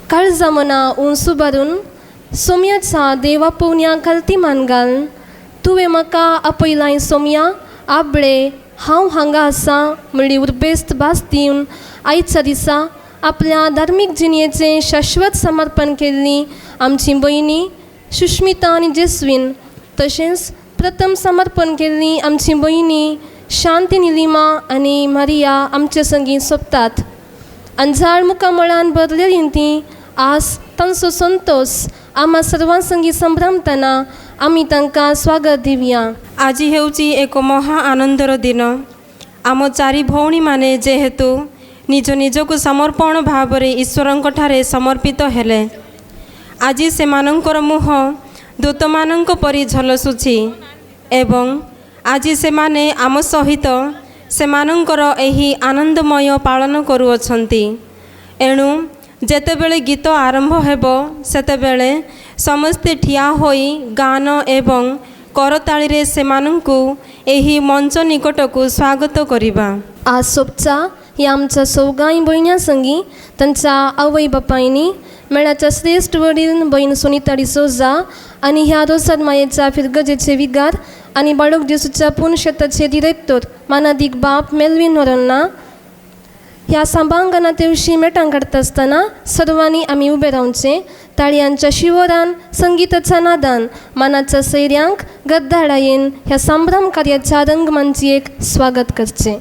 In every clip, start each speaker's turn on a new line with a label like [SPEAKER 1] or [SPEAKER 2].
[SPEAKER 1] काळजा मना उंच उबारून सोम्याच्या देवा पोवण्या खालती मान घालून तुवें म्हाका आपयलाय सोम्या आबळे हांव हांगा आसा म्हणली उर्बेस्त भास दिवन आयच्या दिसा आपल्या धार्मीक जिणेचें शाश्वत समर्पण केल्ली आमची भयणी सुश्मिता आनी जेस्वीन तशेंच प्रथम समर्पण केल्ली आमची भयणी शांती निलिमा आनी मारिया आमचे संगीत सोंपतात. अंजाळ मुखामळान भरलेली ती आज तांचो संतोश आमा सर्वां संगी संभ्रमतना आमी तांकां स्वागत दिवया.
[SPEAKER 2] ଆଜି ହେଉଛି ଏକ ମହା ଆନନ୍ଦର ଦିନ। ଆମ ଚାରି ଭଉଣୀମାନେ ଯେହେତୁ ନିଜ ନିଜକୁ ସମର୍ପଣ ଭାବରେ ଈଶ୍ୱରଙ୍କଠାରେ ସମର୍ପିତ ହେଲେ, ଆଜି ସେମାନଙ୍କର ମୁହଁ ଦୂତମାନଙ୍କ ପରି ଝଲସୁଛି ଏବଂ ଆଜି ସେମାନେ ଆମ ସହିତ ସେମାନଙ୍କର ଏହି ଆନନ୍ଦମୟ ପାଳନ କରୁଅଛନ୍ତି। ଏଣୁ ଯେତେବେଳେ ଗୀତ ଆରମ୍ଭ ହେବ ସେତେବେଳେ ସମସ୍ତେ ଠିଆ ହୋଇ ଗାନ ଏବଂ କରତାଳିରେ ସେମାନଙ୍କୁ ଏହି ମଞ୍ଚ ନିକଟକୁ ସ୍ୱାଗତ କରିବା।
[SPEAKER 1] आज सोबचा ह्या आमच्या सौगांय भयण्यां संगी तांच्या आवय बापायनी मेळाच्या श्रेश्ठ वडील भयण सुनिता डिसोजा आनी ह्या रोसाद मायेच्या फिरगजेचे विगार आनी बाळक जेसूच्या पुनशेताचे डिरेक्टर मानादीक बाप मेल्विन नोरन्ना ह्या सांबांगना तेवशी मेटां काडटा आसतना सर्वांनी आमी उबे रावचें ताळयांच्या शिवरान संगीताच्या नादान मानाच्या सैऱ्यांक गद्दाळायेन ह्या संभ्रम कार्याच्या रंगमंचयेक स्वागत करचें.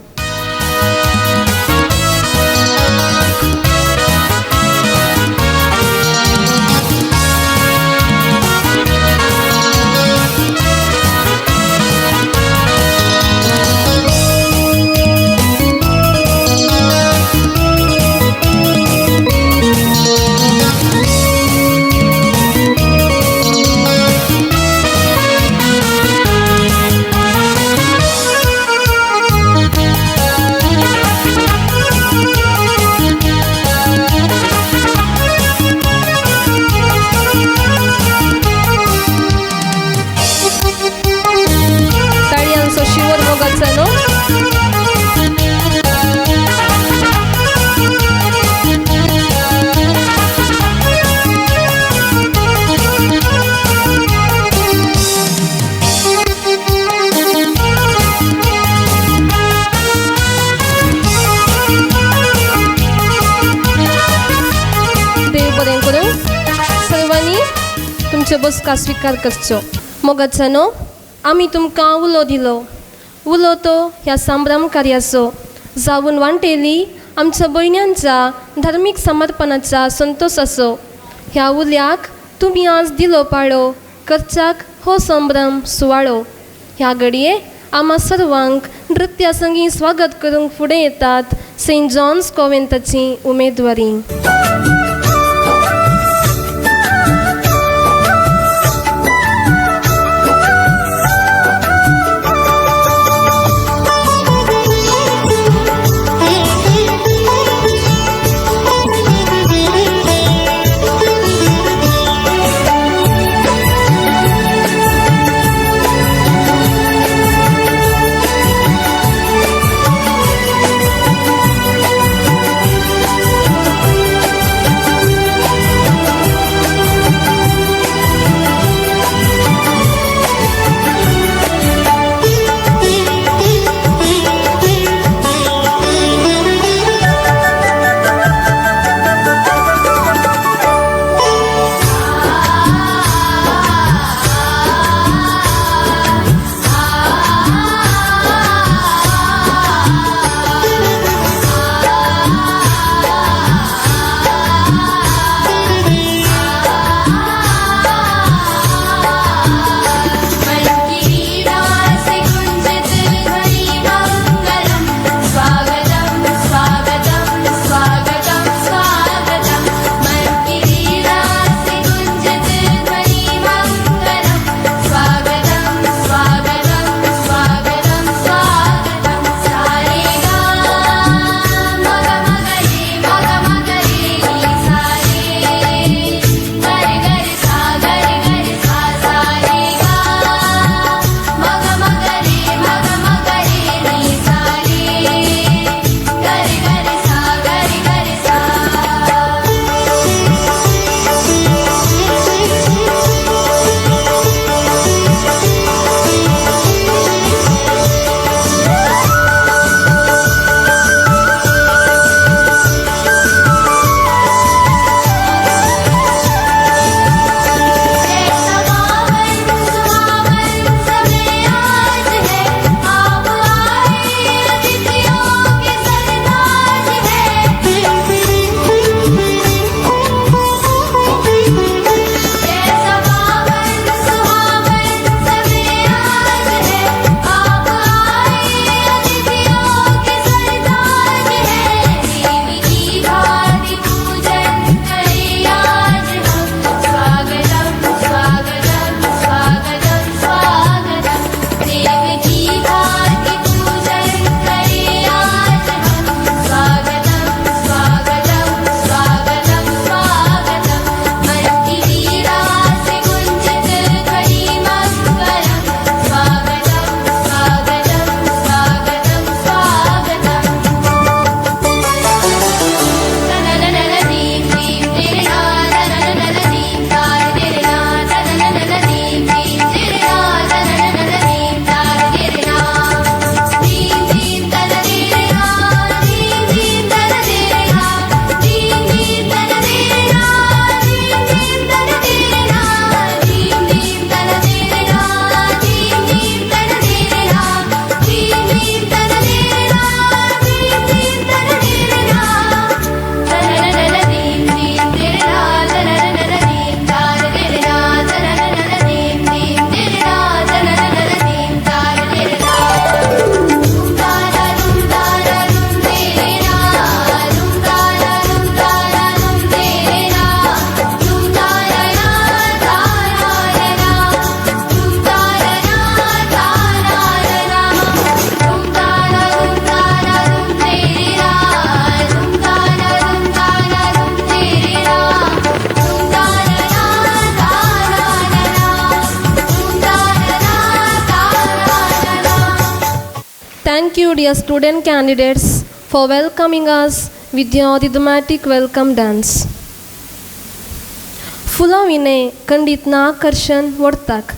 [SPEAKER 1] ताळयांचो शिवर मोगाचो न्हू. देव बरें करूं. सर्वांनी तुमच्यो बसका स्विकार करच्यो. मोगाचो न्हू आमी तुमकां उलो दिलो उलो तो ह्या संभ्रम कार्याचो जावन वांटेली आमच्या भयण्यांच्या धार्मीक समर्पणाचा संतोश असो. ह्या उल्याक तुमी आज दिलो पाळो करच्याक हो संभ्रम सुवाळो. ह्या घडये आमा सर्वांक नृत्या संगी स्वागत करूंक फुडें येतात सेंट जॉन्स कॉन्व्हेंटाची उमेदवारी. Thank you, dear student candidates, for welcoming us with your rhythmatic welcome dance. फुलां विणे खंडीत ना आकर्शण वडताक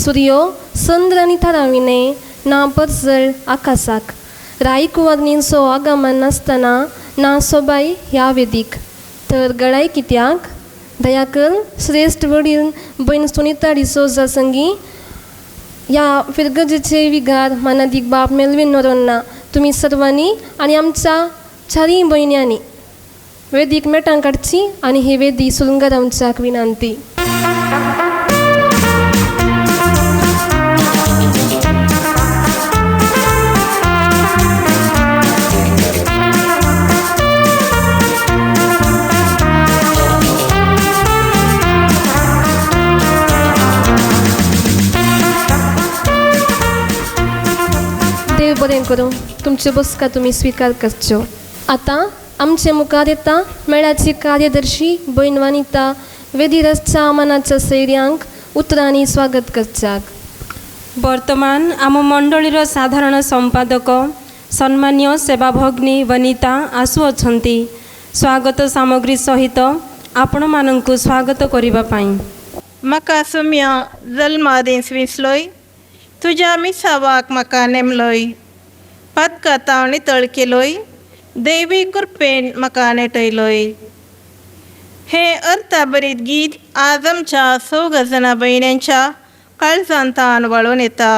[SPEAKER 1] सुर्यो चंद्र आनी तारा विणे ना परजळ आकाशाक रायकुवाग्नींचो आगमन नासतना ना सोबाय ह्या वेदीक तर गळाय कित्याक दयाकर श्रेश्ठ वडील भयण सुनिता डिसोजा संगी ह्या फिरगजेचे विगार मानादीक बाब मेलवीन नोरोन्ना तुमी सर्वांनी आनी आमच्या चारीय भयण्यांनी वेदीक मेटां काडची आनी ही वेदी सुलंगारावच्याक विनंती. देव बरें करूं, तुमच्यो बसका तुमी स्विकार करच्यो. आतां आमचे मुखार येता मेळाची कार्यदर्शी भयण वनिता वेदीरसच्या मनाच्या सैर्यांक उतरांनी स्वागत करच्याक.
[SPEAKER 2] ବର୍ତ୍ତମାନ ଆମ ମଣ୍ଡଳୀର ସାଧାରଣ ସମ୍ପାଦକ ସମ୍ମାନୀୟ ସେବା ଭଗ୍ନୀ ବନିତା ଆସୁଅଛନ୍ତି ସ୍ୱାଗତ ସାମଗ୍ରୀ ସହିତ ଆପଣମାନଙ୍କୁ ସ୍ୱାଗତ କରିବା ପାଇଁ।
[SPEAKER 3] म्हाका सुम्या जल्मादींस विसलोय तुज्या मिसावाक म्हाका नेमलोय पातकातांव नितळ केलोय दैवी कृपेन म्हाका नेटयलोय. हें अर्थाभरीत गीत आज आमच्या सौग जाणां भयण्यांच्या काळजांतान वाळून येता.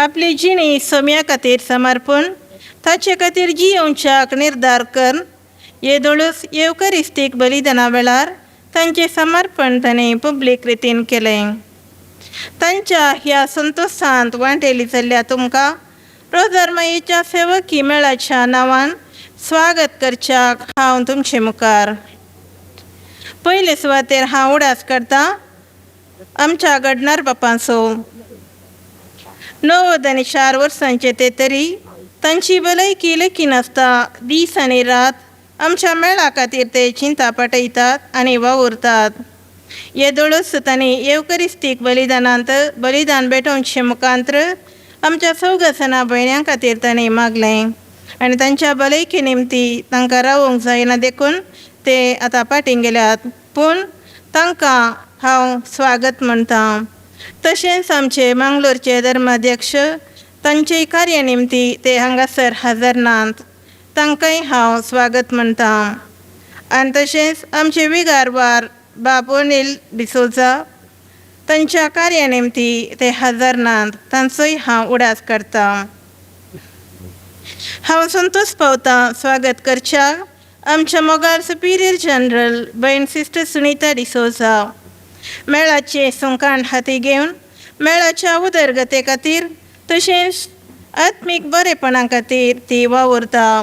[SPEAKER 3] आपली जिणी सोम्या खातीर समर्पण ताचे खातीर जियोवच्याक निर्धार कर येदोळूच येवकरिस्तीक बलिदाना वेळार तांचें समर्पण ताणें पब्लीक रितीन केलें. तांच्या ह्या संतोशांत वांटेली जाल्ल्या तुमकां रोजरमायेच्या सेवकी मेळाच्या नांवान स्वागत करच्याक हांव तुमचे मुखार. पयले सुवातेर हांव उडास करतां आमच्या घडणार बापांचो. 94 वर्सांचे ते तरी तांची भलायकी लेखी नासता दीस आनी रात आमच्या मेळा खातीर ते चिंता पाटयतात आनी वावुरतात. येदोळूच तांणी येवकरिस्तीक बलिदानांत बलिदान भेटोवचे मुखांत्र आमच्या सौगासना भयण्यां खातीर तांणी मागलें आनी तांच्या भलायकी निमती तांकां रावूंक जायना देखून ते आतां फाटीं गेल्यात, पूण तांकां हांव स्वागत म्हणटा. तशेंच आमचे मंगलोरचे धर्माध्यक्ष तांचे कार्य निमती ते हांगासर हजर नात, तांकांय हांव स्वागत म्हणटा. आनी तशेंच आमचे विगारवार बाब अनिल डिसोजा तांच्या कार्य निमती ते हजर नात, तांचोय हांव उडास करता. हांव संतोष पावतां स्वागत करच्या आमच्या मोगाळ सुपिरियर जनरल भयण सिस्टर सुनीता डिसोजा. मेळाचें सुंकाण हाती घेवन मेळाच्या उदरगते खातीर तशेंच आत्मीक बरेपणा खातीर ती वावुरता.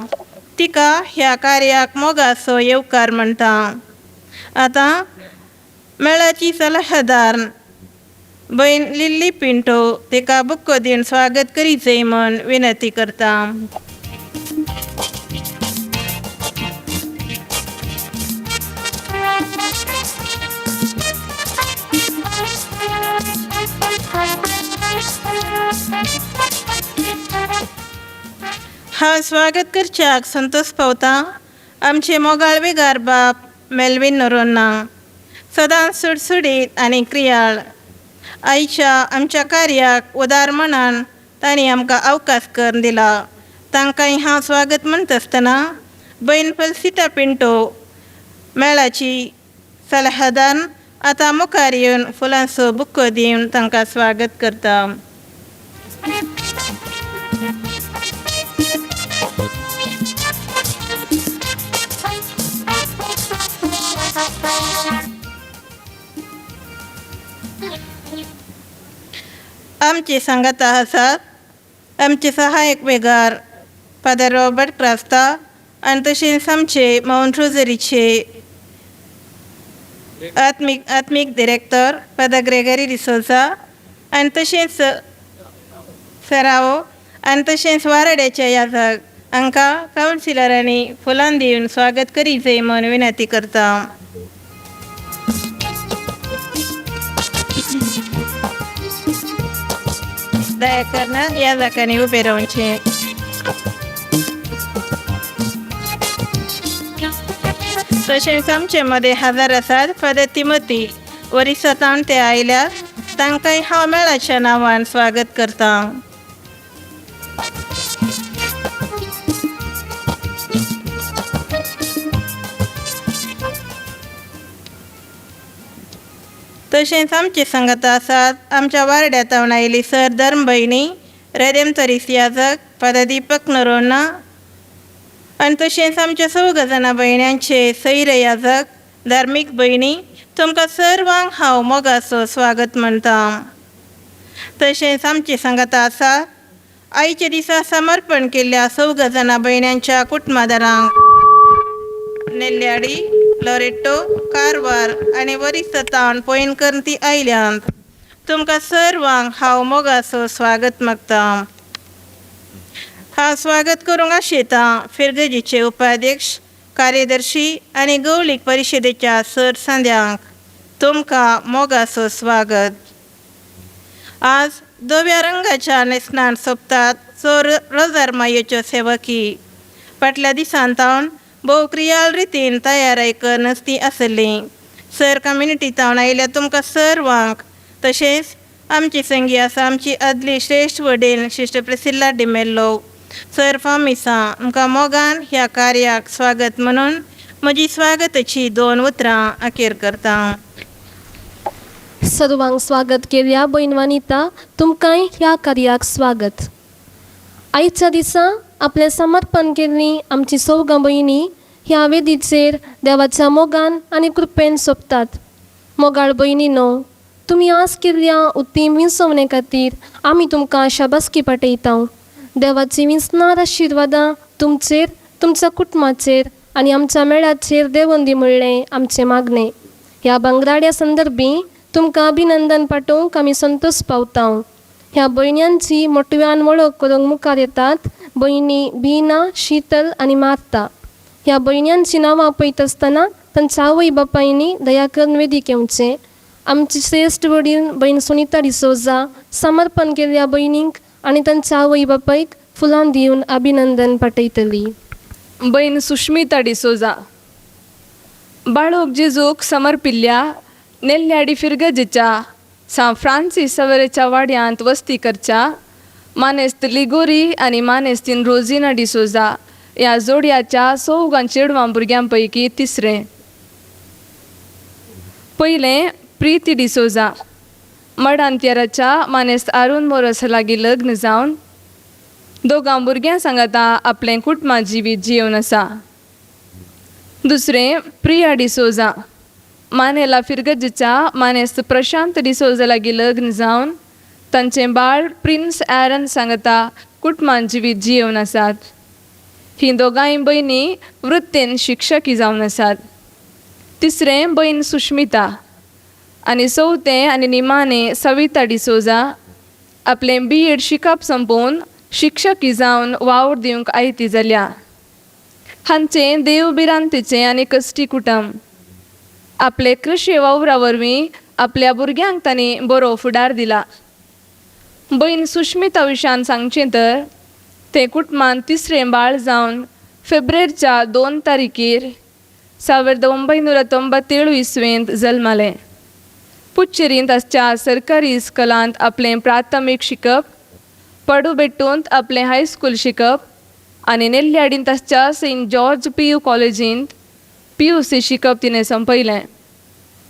[SPEAKER 3] तिका ह्या कार्याक मोगाचो येवकार म्हणटा. आतां मेळाची सलाहदार भयण लिल्ली पिंटो तिका बुक्को दिवन स्वागत करीचें म्हूण विनंती करता. हांव स्वागत करच्याक संतोष पावता आमचे मोगाळ विगार बाप मेलवीन नोरोन्ना. सदांच सुडसुडीत आनी क्रियाळ आयच्या आमच्या कार्याक उदार मनान तांणी आमकां अवकाश करून दिला. तांकांय हांव स्वागत म्हणटा आसतना भयण फलसिता पिंटो मेळाची सलाहदान आतां मुखार येवन फुलांचो बुक्को दिवन तांकां स्वागत करता. आमचे सांगाता आसात आमचे सहायक वेगार फादर रॉबर्ट क्रास्ता आनी तशेंच आमचे मावंट रोजरीचे आत्मीक आत्मीक डिरेक्टर फादर ग्रेगरी डिसोजा आनी तशेंच सरावो आनी तशेंच वाराड्याच्या याजक हांकां कावन्सिलरांनी फुलां दिवन स्वागत करीचें म्हूण विनंती करता. दया करून ह्या जाग्यांनी उबें रावचें. तशेंच आमचे मदें हजर आसात फादर तिमोती, ओरिसा तावन ते आयल्या. तांकांय हांव मेळाच्या नांवान स्वागत करता. तशेंच आमचे सांगात आसात आमच्या वार्ड्या तावन आयली सर धर्म भयणी रेदेम तरीस याजक फादर दीपक नरोना आनी तशेंच आमच्या चौग जाणां भयण्यांचे सैर याजक धार्मीक भयणी, तुमकां सर्वांक हांव मोगाचो स्वागत म्हणटा. तशेंच आमचे सांगात आसा आयच्या दिसा समर्पण केल्ल्या चौग जाणां भयण्यांच्या कुटुंबादारांक, नेल्ल्याडी, लॉरेटो, कारवार आनी वरिस्त तावन पॉयंट करून ती आयल्यांत. तुमकां सर्वांक हांव मोगाचो स्वागत मागता. हांव स्वागत करूंक आशेतां फिरगजीचे उपाध्यक्ष, कार्यदर्शी आनी गौलीक परिशदेच्या सर सांद्यांक. तुमकां मोगाचो स्वागत. आज धव्या रंगाच्या न्हेसणान सोबतात चोर रोजार मायेच्यो सेवकी फाटल्या दिसान तावन भोव क्रियाळ रितीन तयाराय करून ती आसली. सर कम्युनिटी तावन आयल्या तुमकां सर्वांक, तशेंच आमची संगी आसा आमची आदली श्रेश्ठ वडील सिस्टर प्रिसिल्ला डिमेल्लो, सर फामिसा, आमकां मोगान ह्या कार्याक स्वागत म्हणून म्हजी स्वागताची दोन उतरां अखेर करता.
[SPEAKER 1] सर्वांक स्वागत केल्या भयण वनिता, तुमकांय ह्या कार्याक स्वागत. आयच्या दिसा आपलें समर्पण केल्ली आमची चौगां भयणी ह्या वेदीचेर देवाच्या मोगान आनी कृपेन सोंपतात. मोगाळ भयणी न्हू, तुमी आस केल्ल्या उत्तीम विसवणे खातीर आमी तुमकां शाबासकी पाठयता. देवाची विसनार आशिर्वादां तुमचेर, तुमच्या कुटुंबाचेर आनी आमच्या मेळाचेर देवंदी म्हणलें आमचें मागणें. ह्या भांगराड्या संदर्भी तुमकां अभिनंदन पाठोवंक आमी संतोश पावता. ह्या भयण्यांची मोटव्यान वळख करूंक मुखार येतात भयणी बिना, शितल आनी मार्ता. ह्या भयण्यांची नांवां पळयत आसतना तांच्या आवय बापायनी दया करून वेदीक येवचें. आमची श्रेश्ठ वडील भयण सुनिता डिसोजा समर्पण केल्ल्या भयणींक आनी तांच्या आवय बापायक फुलां दिवन अभिनंदन पाठयतली.
[SPEAKER 4] बहीण सुश्मिता डिसोजा, बाळोक जेजूक समर्पिल्ल्या नेल्ल्याडी फिरगजेच्या सांत फ्रांसीस सवेरेच्या वाड्यांत वस्ती करच्या मानेस्त लिगोरी आनी मानेस्तीन रोजिना डिसोजा ह्या जोडयाच्या चौगां चेडवां भुरग्यां पैकी तिसरें. पयलें प्रिती डिसोजा, मडांतयाराच्या मानेस्त अरुण मोरस लागीं लग्न जावन दोगां भुरग्यां सांगाता आपलें कुटुंबा जिवीत जियेवन आसा. दुसरें प्रिया डिसोजा, मानेला फिरगजेच्या मानेस्त प्रशांत डिसोजा लागीं लग्न जावन तांचें बाळ प्रिन्स एरन सांगाता कुटुंबान जिवीत जियेवन आसात. हीं दोगांय भयणी वृत्तेन शिक्षकी जावन आसात. तिसरें भयण सुश्मिता आनी चवथें आनी निमाणें सविता डिसोजा, आपलें बी एड शिकप संपोवन शिक्षकी जावन वावर दिवंक आयती जाल्या. हांचें देव भिरांतेचें आनी कश्टी कुटुंब. आपले कृशी वावरा वरवीं आपल्या भुरग्यांक तांणी बरो फुडार दिला. भयण सुश्मिता विशयान सांगचें तर तें कुटुंबान तिसरें बाळ जावन फेब्रेरच्या 2 तारखेर 1997 इसवेंत जल्मालें. पुच्चेरींत आसच्या सरकारी इस्कलांत आपलें प्राथमीक शिकप, पडुबेट्टूंत आपलें हायस्कूल शिकप आनी नेल्ल्याडींत आसच्या सेंट जॉर्ज पी यू कॉलेजींत पी you see शिकप तिणें संपयलें.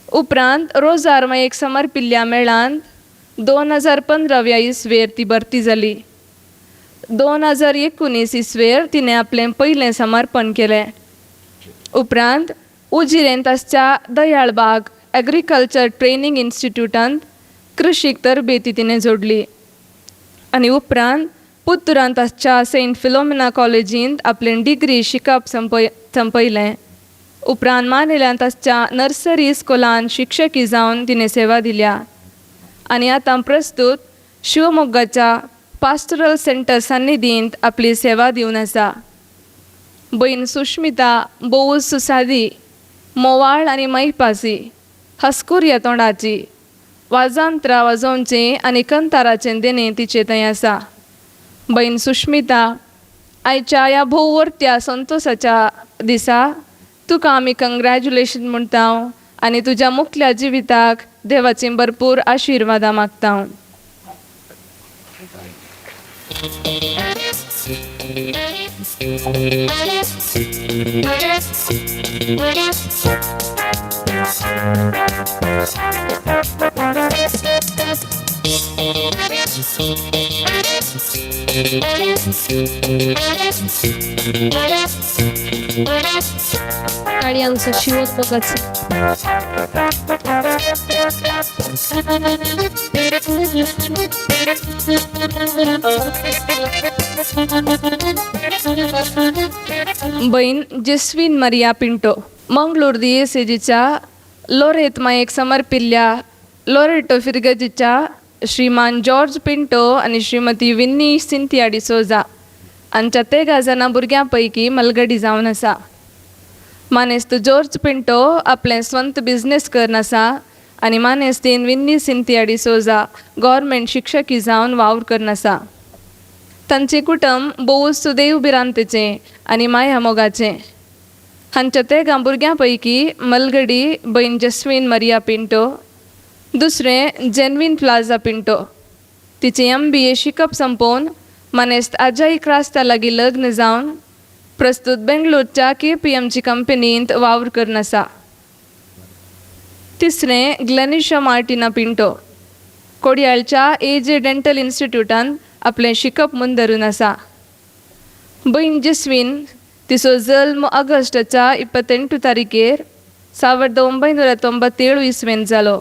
[SPEAKER 4] उपरांत रोजार मायेक समर्पिल्ल्या मेळांत 2015व्या इसवेर ती भरती जाली. 2019 इसवेर तिणें आपलें पयलें समर्पण केलें. उपरांत उजिरेंत आसच्या दयाळबाग एग्रीकल्चर ट्रेनींग इन्स्टिट्यूटांत कृशीक तरबेती तिणें जोडली आनी उपरांत पुत्तुरांत आसच्या सेंट फिलोमिना कॉलेजींत आपलें डिग्री शिकप संपयलें. उपरांत मानेलांत आसच्या नर्सरी इस्कोलान शिक्षकी जावन तिणें सेवा दिल्या आनी आतां प्रस्तूत शिवमोग्गाच्या पास्टरल सेंटर सान्निधींत आपली सेवा दिवन आसा. भयण सुश्मिता भोवूच सादी, मोवाळ आनी मैपासी, हसकुऱ्या तोंडाची. वाजांत्रां वाजोवचें आनी कंताराचें देणें तिचे थंय आसा. भयण सुश्मिता, आयच्या ह्या भोववर्त्या संतोसाच्या दिसा तुका आमी कंग्रेच्युलेशन म्हणटा आनी तुज्या मुखल्या जिविताक देवाचीं भरपूर आशिर्वादां मागता.
[SPEAKER 1] टाळयांचो शिवोत मोगाचो.
[SPEAKER 4] बहीण जेस्विन मरिया पिंटो, मंगळूर दियेसेजीच्या लोरेत मायेक समर्पिल्ल्या लोरेटो फिरगजीच्या श्रीमान जॉर्ज पिंटो आनी श्रीमती विन्नी सिंथिया डिसोजा हांच्या तेगा जाणां भुरग्यां पैकी मलगडी जावन आसा. मानेस्त जॉर्ज पिंटो आपलें स्वंत बिजनेस करून आसा आनी मानेस्तीन विन्नी सिंथिया डिसोजा गव्हर्मेंट शिक्षकी जावन वावर करून आसा. तांचें कुटुंब भोवूच सुदैव भिरांतेचें आनी माया मोगाचें. हांच्या तेगां भुरग्यां पैकी मलगडी भयण जस्वीन मरिया पिंटो, दुसरें जेनवीन प्लाझा पिंटो. तिचें एम बी ए शिकप संपोवन मानेस्त अजय क्रास्ता लागीं लग्न जावन प्रस्तूत बेंगलोरच्या केपीएमजी कंपनींत वावर करून आसा. तिसरें ग्लेनिशा मार्टिना पिंटो, कोडयाळच्या ए जे डेंटल इन्स्टिट्यूटान आपलें शिकप मुंदरून आसा. भयण जेस्वीन, तिचो जल्म ऑगस्टाच्या 28 तारखेर 1997 इसवेंत जालो.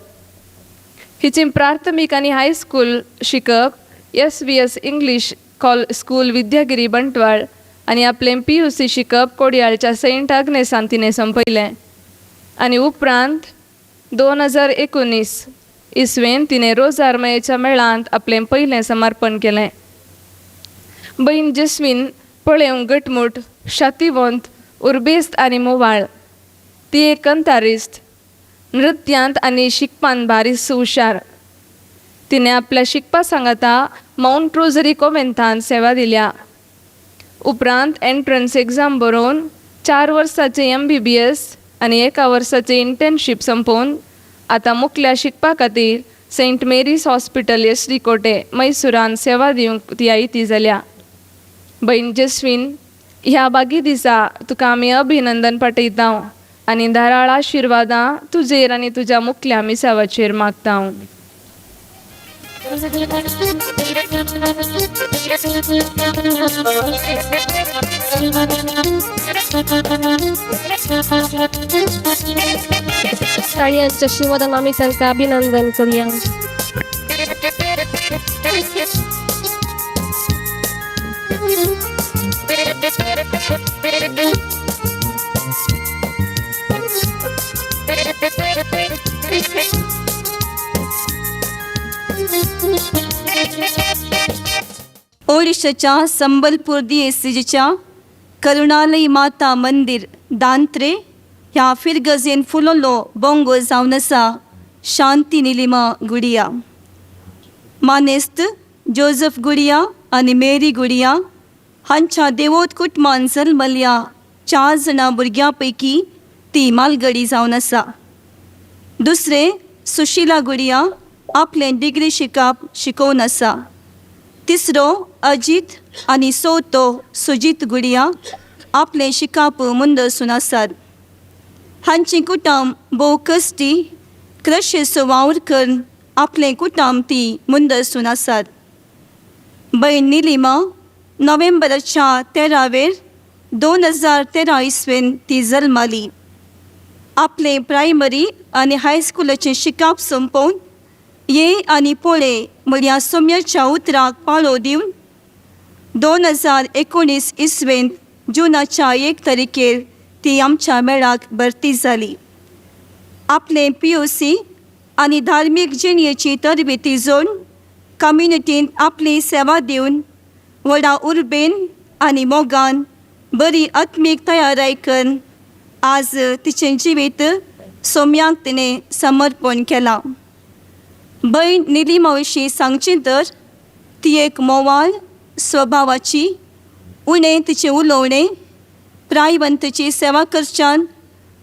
[SPEAKER 4] हिचें प्राथमीक आनी हायस्कूल शिकप एस व्ही एस इंग्लीश कॉल स्कूल विद्यागिरी बंटवाळ आनी आपलें पी यू सी शिकप कोडयाळच्या सेंट आग्नेसान तिणें संपयलें आनी उपरांत 2019 इसवेन तिणें रोजार मायेच्या मेळांत आपलें पयलें समर्पण केलें. बहीण जेस्वीन पळेवंक घटमूट, शातिवंत, उर्बेस्त आनी मोवाळ. ती एक कंतारिस्त, नृत्यांत आनी शिकपान बारीस हुशार. तिणें आपल्या शिकपा सांगाता मावंट रोजरी कोवेंतान सेवा दिल्या. उपरांत एंट्रन्स एग्जाम बरोवन 4 वर्साचें एम बी बी एस आनी एका वर्साचें इंटर्नशीप संपोवन आतां मुखल्या शिकपा खातीर Saint Mary's hospital S D Kote मैसुरान सेवा दिवंक ती आयती जाल्या. भयण जेस्वीन, ह्या बागी दिसा तुका आमी अभिनंदन पाठयता आनी धाराळ आशिर्वादां तुजेर आनी तुज्या मुखल्या मिसावाचेर मागता.
[SPEAKER 1] टाळयांच्या आशीर्वादान आमी तांकां अभिनंदन करुया.
[SPEAKER 5] ओडिशाच्या संबलपूर दियेसीच्या करुणालय माता मंदिर दांत्रे ह्या फिरगजेन फुलोलो बोंगो जावन आसा शांती निलिमा गुडिया. मानेस्त जोजफ गुडिया आनी मेरी गुडिया हांच्या देवोत कुटुंबान जल्मल्या 4 जाणां भुरग्यां पैकी ती मालगडी जावन आसा. दुसरें सुशिला गुडिया आपलें डिग्री शिकप शिकोवन आसा. तिसरो अजीत आनी चवथो सुजीत गुडिया आपलें शिकप मुंदरसून आसात. हांचें कुटुंब भोव कश्टी क्रशेचो वावर करून आपलें कुटुंब ती मुंदरसून आसात. भयण निलिमा नोव्हेंबराच्या 13वेर 2013 इसवेन ती जल्माली. आपलें प्रायमरी आनी हायस्कुलाचें शिकप सोंपोवन ये आनी पळय म्हळ्यार सोम्याच्या उतराक पाळो दिवन 2019 इसवेंत जुनाच्या 1 तारखेर ती आमच्या मेळाक भरती जाली. आपलें पी यू सी आनी धार्मीक जिणेची तरबेती जोडून कम्युनिटींत आपली सेवा दिवन व्हडा उर्बेन आनी मोगान बरी आत्मीक तयाराय करून आज तिचें जिवीत सोम्यांक तिणें समर्पण केलां. भयण निलिमा विशीं सांगचें तर ती एक मोवाळ स्वभावाची, उणें तिचें उलोवणें, प्रायवंतची सेवा करच्यान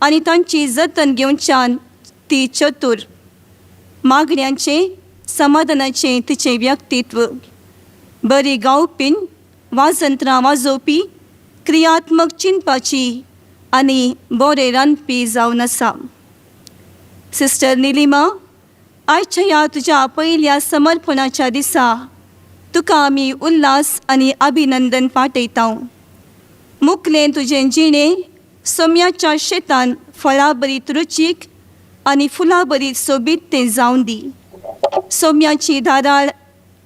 [SPEAKER 5] आनी तांची जतन घेवच्यान ती चतूर, मागण्यांचें समाधानाचें तिचें व्यक्तित्व, बरी गावपीन, वाजंत्रां वाजोवपी, क्रियात्मक चिंतपाची आनी बरें रांदपी जावन आसा. सिस्टर निलिमा, आयच्या ह्या तुज्या पयल्या समर्पणाच्या दिसा तुका आमी उल्हास आनी अभिनंदन पाठयता. मुखलें तुजें जिणें सोम्याच्या शेतान फळाबरीत रुचीक आनी फुलाबरीत सोबीत तें जावन दी. सोम्याची धाराळ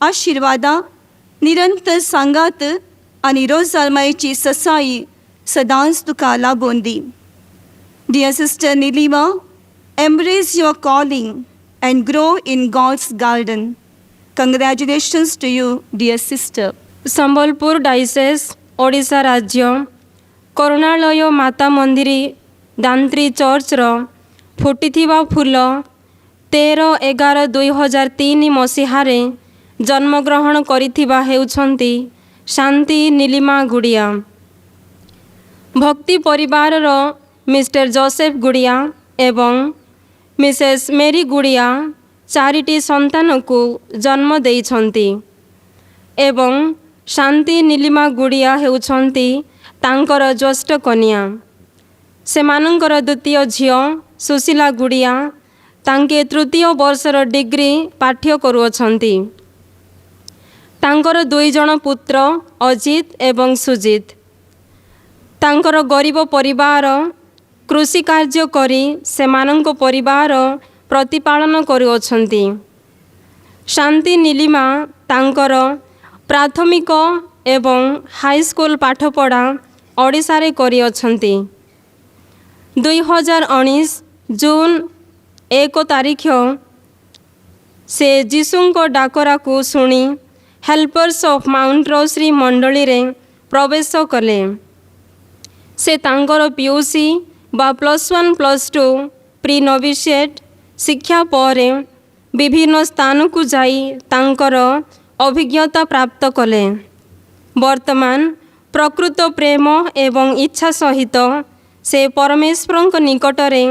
[SPEAKER 5] आशिर्वादां निरंतर सांगात आनी रोजालमायेची ससाई सदांच तुका लाबोवन दी. Dear Sister Nilima, embrace your calling and grow in God's garden. Congratulations to you, dear sister.
[SPEAKER 2] Sambalpur diocese, Odisha ରାଜ୍ୟ, କରୁଣାଳୟ ମାତା ମନ୍ଦିରୀ ଦାନ୍ତ୍ରୀ ଚର୍ଚ୍ଚର ଫୁଟିଥିବା ଫୁଲ 13/11/2003 ମସିହାରେ ଜନ୍ମଗ୍ରହଣ କରିଥିବା ହେଉଛନ୍ତି ଶାନ୍ତି ନୀଲିମା ଗୁଡ଼ିଆ। ଭକ୍ତି ପରିବାରର ମିଷ୍ଟର ଜୋସେଫ ଗୁଡ଼ିଆ ଏବଂ ମିସେସ୍ ମେରି ଗୁଡ଼ିଆ ଚାରିଟି ସନ୍ତାନକୁ ଜନ୍ମ ଦେଇଛନ୍ତି ଏବଂ ଶାନ୍ତି ନୀଲିମା ଗୁଡ଼ିଆ ହେଉଛନ୍ତି ତାଙ୍କର ଜ୍ୟେଷ୍ଠ କନ୍ୟା। ସେମାନଙ୍କର ଦ୍ୱିତୀୟ ଝିଅ ସୁଶୀଲା ଗୁଡ଼ିଆ ତାଙ୍କେ ତୃତୀୟ ବର୍ଷର ଡିଗ୍ରୀ ପାଠ୍ୟ କରୁଅଛନ୍ତି। ତାଙ୍କର ଦୁଇ ଜଣ ପୁତ୍ର ଅଜିତ ଏବଂ ସୁଜିତ। ତାଙ୍କର ଗରିବ ପରିବାର କୃଷି କାର୍ଯ୍ୟ କରି ସେମାନଙ୍କ ପରିବାର ପ୍ରତିପାଳନ କରୁଅଛନ୍ତି। ଶାନ୍ତି ନୀଲିମା ତାଙ୍କର ପ୍ରାଥମିକ ଏବଂ ହାଇସ୍କୁଲ ପାଠପଢ଼ା ଓଡ଼ିଶାରେ କରିଅଛନ୍ତି। 2019 ଜୁନ୍ 1 ତାରିଖ ସେ ଯୀଶୁଙ୍କ ଡାକରାକୁ ଶୁଣି ହେଲ୍ପର୍ସ ଅଫ୍ ମାଉଣ୍ଟ ରୋସରୀ ମଣ୍ଡଳୀରେ ପ୍ରବେଶ କଲେ। ସେ ତାଙ୍କର ପିୟୁସି ବା +1 +2 ପ୍ରି ନୋଭିସିଏଟ୍ ଶିକ୍ଷା ପରେ ବିଭିନ୍ନ ସ୍ଥାନକୁ ଯାଇ ତାଙ୍କର ଅଭିଜ୍ଞତା ପ୍ରାପ୍ତ କଲେ। ବର୍ତ୍ତମାନ ପ୍ରକୃତ ପ୍ରେମ ଏବଂ ଇଚ୍ଛା ସହିତ ସେ ପରମେଶ୍ୱରଙ୍କ ନିକଟରେ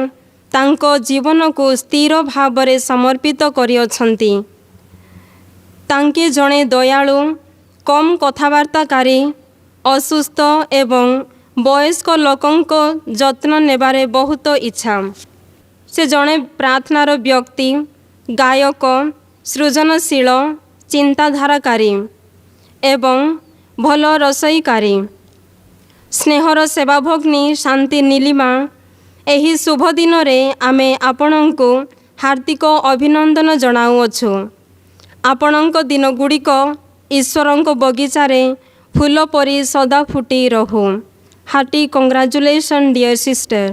[SPEAKER 2] ତାଙ୍କ ଜୀବନକୁ ସ୍ଥିର ଭାବରେ ସମର୍ପିତ କରିଅଛନ୍ତି। ତାଙ୍କେ ଜଣେ ଦୟାଳୁ, କମ୍ କଥାବାର୍ତ୍ତାକାରୀ, ଅସୁସ୍ଥ ଏବଂ ବୟସ୍କ ଲୋକଙ୍କ ଯତ୍ନ ନେବାରେ ବହୁତ ଇଚ୍ଛା। ସେ ଜଣେ ପ୍ରାର୍ଥନାର ବ୍ୟକ୍ତି, ଗାୟକ, ସୃଜନଶୀଳ ଚିନ୍ତାଧାରାକାରୀ ଏବଂ ଭଲ ରୋଷେଇକାରୀ। ସ୍ନେହର ସେବାଭଗ୍ନୀ ଶାନ୍ତି ନୀଲିମା, ଏହି ଶୁଭ ଦିନରେ ଆମେ ଆପଣଙ୍କୁ ହାର୍ଦ୍ଦିକ ଅଭିନନ୍ଦନ ଜଣାଉଅଛୁ। ଆପଣଙ୍କ ଦିନଗୁଡ଼ିକ ଈଶ୍ୱରଙ୍କ ବଗିଚାରେ ଫୁଲ ପରି ସଦା ଫୁଟି ରହୁ। Hearty congratulation, dear sister.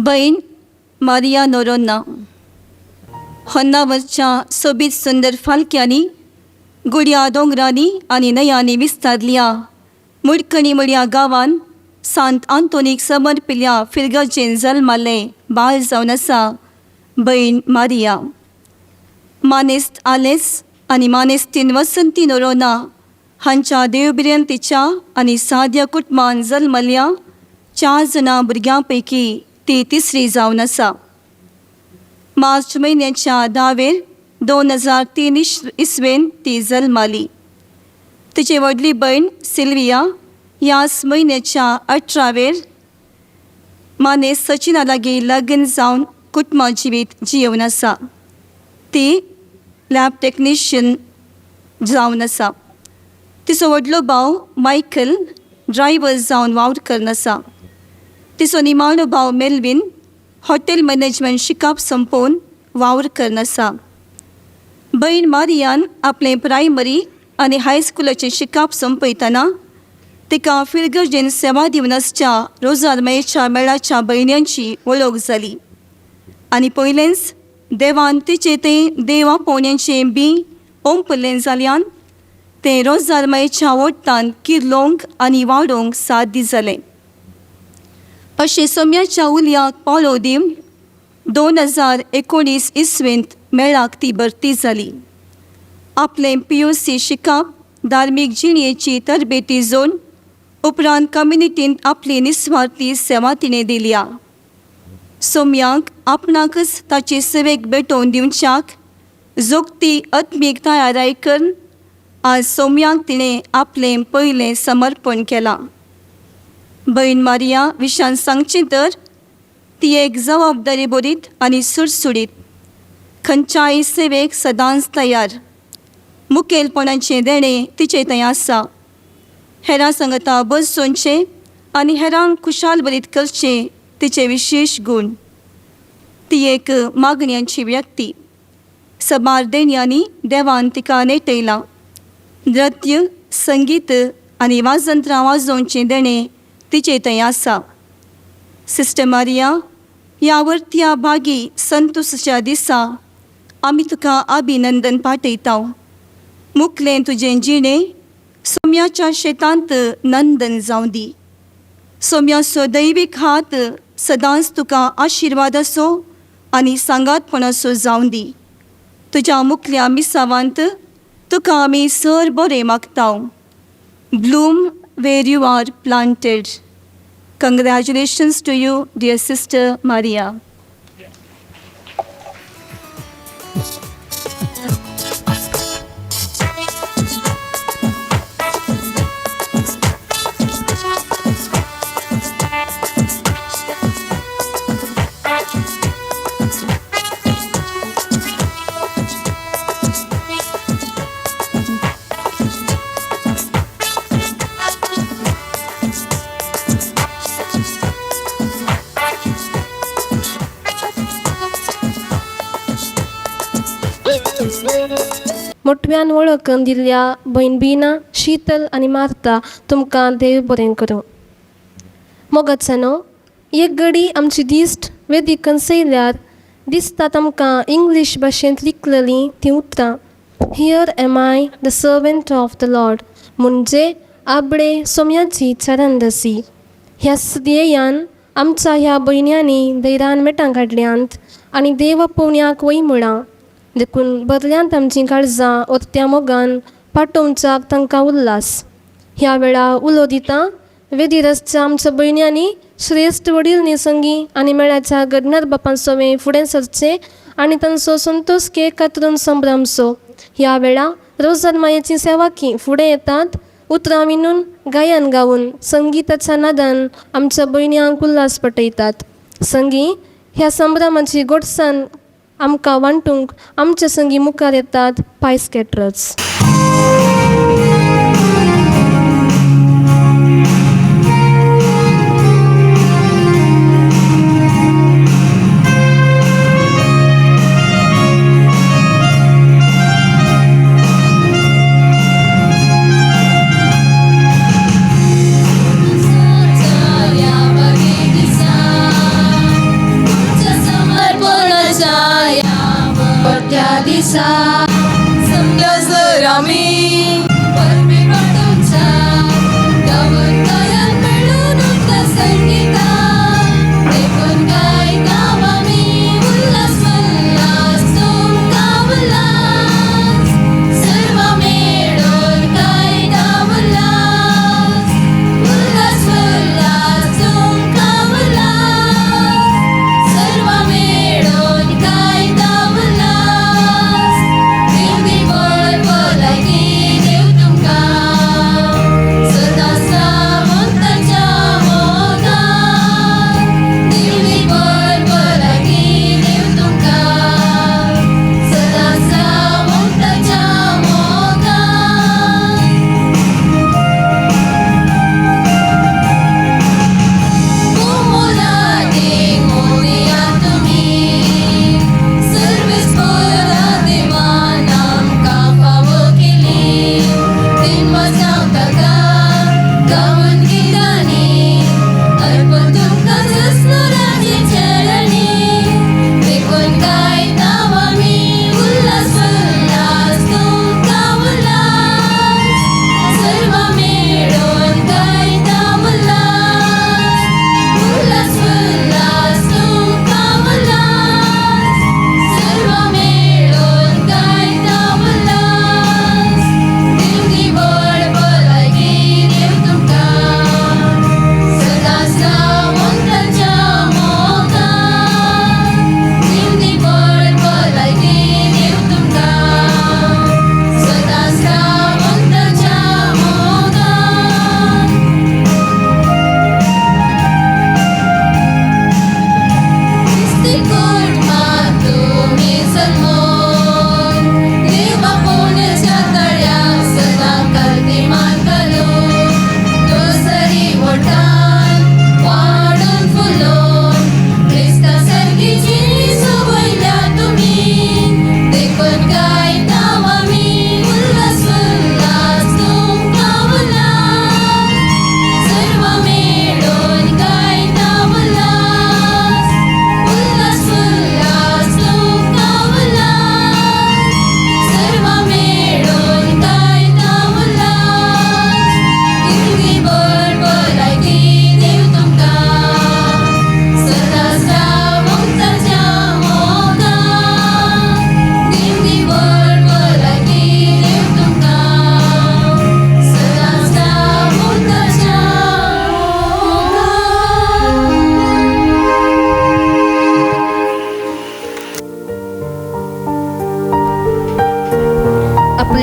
[SPEAKER 5] बहीण मारिया नोरोन्ना, होन्नावरच्या सोबीत सुंदर फालक्यांनी, गुड्या दोंगरांनी आनी न्हंयांनी विस्तारल्या मुडकणी मुळ्या गांवान सांत आंतोनीक समर्पिल्ल्या फिरगर्जेन जल्माल्लें बाळ जावन आसा भयण मारिया. मानेस्त आलेस आनी मानेस्तीन वसंती नोरोना हांच्या देवबिरंतीच्या आनी साद्या कुटुंबान जल्मल्या चार जाणां भुरग्यां पैकी ती तिसरी जावन आसा. मार्च म्हयन्याच्या 10वेर 2003 इस्वेन ती जल्माली. तिची व्हडली भयण सिल्विया ह्याच म्हयन्याच्या 18वेर माने सचिना लागीं लग्न जावन कुटुंबा जिवीत जियेवन आसा. ती लॅब टॅक्निशियन जावन आसा. तिचो व्हडलो भाव मायकल ड्रायव्हर जावन वावर करून आसा. तिचो निमाणो भाव मेल्वीन हॉटेल मॅनेजमेंट शिकप संपोवन वावर करून आसा. भयण मारियान आपलें प्रायमरी आनी हायस्कुलाचें शिकप सोंपयतना तिका फिरगर्जेन सेवा दिवन आसच्या रोजारमयेच्या मेळाच्या भयण्यांची वळख जाली आनी पयलेंच देवान तिचे तें देवा पोवण्यांचें बी ओंपलें जाल्यान तें रोजारमयेच्या वट्टान किर्लोंक आनी वाडोवंक साध्य जालें. अशें सोम्याच्या उलयाक पाळो दिवन 2019 इसवेंत मेळाक ती भरती जाली. आपलें POC शिकप धार्मीक जिणेची तरबेती जोन उपरांत कम्युनिटींत आपली निस्वार्थी सेवा तिणें दिल्या. सोम्याक आपणाकच ताचे सेवेक भेटोवन दिवच्याक जोगती आत्मीक तयाराय करून आज सोम्याक तिणें आपलें पयलें समर्पण केलां. भयण मारिया विशान सांगचें तर ती एक जबाबदारी बरीत आनी सुडसुडीत, खंयच्याय सेवेक सदांच तयार, मुखेलपणाचें देणें तिचें थंय आसा. हेरां सांगता बसोवचें आनी हेरांक खुशाल बरीत करचें तिचे विशेश गूण. ती एक मागण्यांची व्यक्ती. सबार देण्यांनी देवान तिका नेटयलां. नृत्य, संगीत आनी वाजंत्रां वाजोवचें देणें तिचे थंय आसा. सिस्टर मारिया, ह्या वर्त्या भागी संतोसाच्या दिसा आमी तुका अभिनंदन पाठयता. मुखलें तुजें जिणें सोम्याच्या शेतांत नंदन जावं दी. सोम्याचो दैवीक हात सदांच तुका आशिर्वादाचो आनी सांगातपणाचो जावं दी. तुज्या मुखल्या मिसावांत तुका आमी सर बरें मागता. Bloom where you are planted. Congratulations to you, dear Sister Maria.
[SPEAKER 1] मोटव्यान वळख दिल्ल्या भयण बिना, शितल आनी मार्ता, तुमकां देव बरें करूं. मोगाचानो, एक घडी आमची दिश्ट वेदीक सयल्यार दिसतात आमकां इंग्लीश भाशेंत लिखलेलीं तीं उतरां, "Here am I, the servant of the Lord", म्हणजे आबडे सोम्याची चरणदासी. ह्या ध्येयान आमच्या ह्या भयण्यांनी धैर्यान मेटां काडल्यांत आनी देव पोवण्याक वय म्हळां. देखून बदल्यांत आमचीं काळजां ओत्या मोगान पाठोवच्याक तांकां उल्हास. ह्या वेळा उलो दिता वेदीर आसच्या आमच्या भयण्यांनी श्रेश्ठ वडील निसंगी आनी मेळाच्या घडणार बापां सोवें फुडें सरचें आनी तांचो संतोष केक कातरून संभ्रमचो. ह्या वेळा रोजर मायेची सेवाकी फुडें येतात. उतरां विणून, गायन गावन, संगीताच्या नादान आमच्या भयण्यांक उल्हास पटयतात. संगी ह्या संभ्रमाची गोडसाण आमकां वांटूंक आमचे संगी मुखार येतात पायस कॅटरर्स.
[SPEAKER 4] दिसा समजा जर आमी परबी पाठोवच्या गावन गायन मेळून उतरां संगीता देखून गायता आमी उल्हास उल्हास तुमकां उल्हास, सर्व मेळून गायता उल्हास उल्हास उल्हास तुमकां उल्हास, सर्व मेळून गायता उल्हास.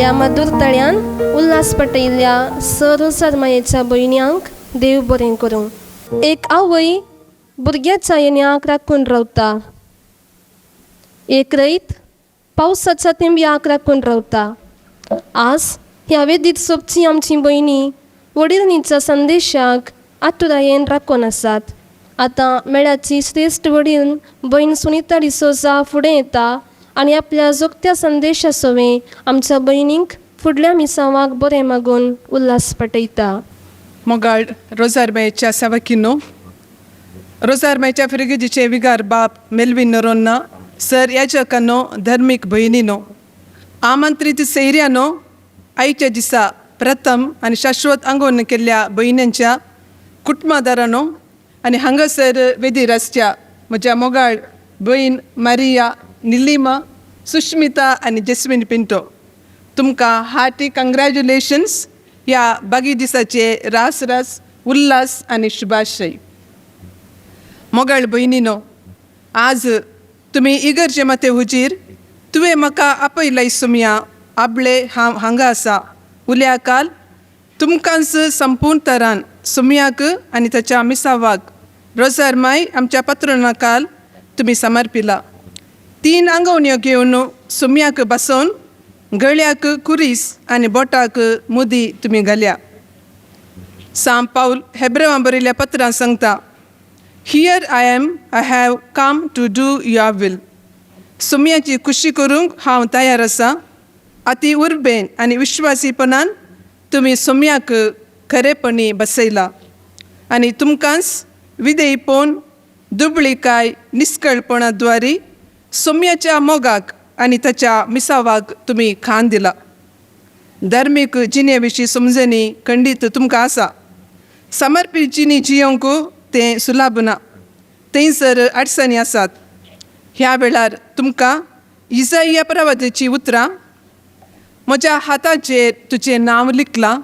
[SPEAKER 1] आपल्या मधूर तळ्यान उल्हास पटयल्ल्या सर सरमायेच्या भयण्यांक देव बरें करूं. एक आवय भुरग्याच्या येण्याक राखून रावता, एक रयत पावसाच्या तेंब्याक राखून रावता. आज ह्या वेदीत सोबची आमची भयणी वडिलांच्या संदेशाक आतुरायेन राखून आसात. आतां मेळाची श्रेश्ठ वडील भयण सुनिता डिसोजा फुडें येता आनी आपल्या जोगत्या संदेशा सवें आमच्या भयणींक फुडल्या मिसांवाक बरें मागून उल्हास पटयता.
[SPEAKER 6] मोगाळ रोजारबायच्या सेवकिनो, रोजारबायच्या फिरगजीचे विगार बाप मेल्विन नरोन्ना सर याजकानो, धर्मीक भयणीनो, आमंत्रीत सैर्यानो, आयच्या दिसा प्रथम आनी शाश्वत आंगवण केल्ल्या भयण्यांच्या कुटुंबादारानो आनी हांगासर वेदीर आसच्या म्हज्या मोगाळ भयण मारिया, निलिमा, सुश्मिता आनी जेस्विन पिंटो, तुमकां हार्टी कंग्रॅच्युलेशन्स ह्या बागी दिसाचे रास रास उल्हास आनी शुभाशय. मोगाळ भयणीनो, आज तुमी इगर्जे माते हुजीर तुवें म्हाका आपयलाय सुमया आपले हांव हांगा आसा उल्या काल तुमकांच संपूर्ण तरान सुमयाक आनी ताच्या मिसावाक रोजार माय आमच्या पत्रोना काल तुमी समर्पिला. तीन आंगवण्यो घेवन सुमयाक बसोवन गळ्याक कुरीस आनी बोटाक मुदी तुमी घाल्या. सांत पावल हेब्रेवां बरयल्ल्या पत्रां सांगता, "Here I am, I have come to do your will." सुमयाची खुशी करूंक हांव तयार आसा. अती उर्बेन आनी विश्वासीपणान तुमी सुमयाक खरेपणी बसयला आनी तुमकांच विधेयपण, दुबळीकाय, निस्कळपणा द्वारी सोम्याच्या मोगाक आनी ताच्या मिसावाक तुमी खान दिला. धार्मीक जिणे विशीं समजणी खंडीत तुमकां आसा. समर्पीत जिणी जियोंक तें सुलाभ ना, थंयसर अडचणी आसात. ह्या वेळार तुमकां इजाइया प्रवादाची उतरां, "म्हज्या हाताचेर तुजें नांव लिखलां,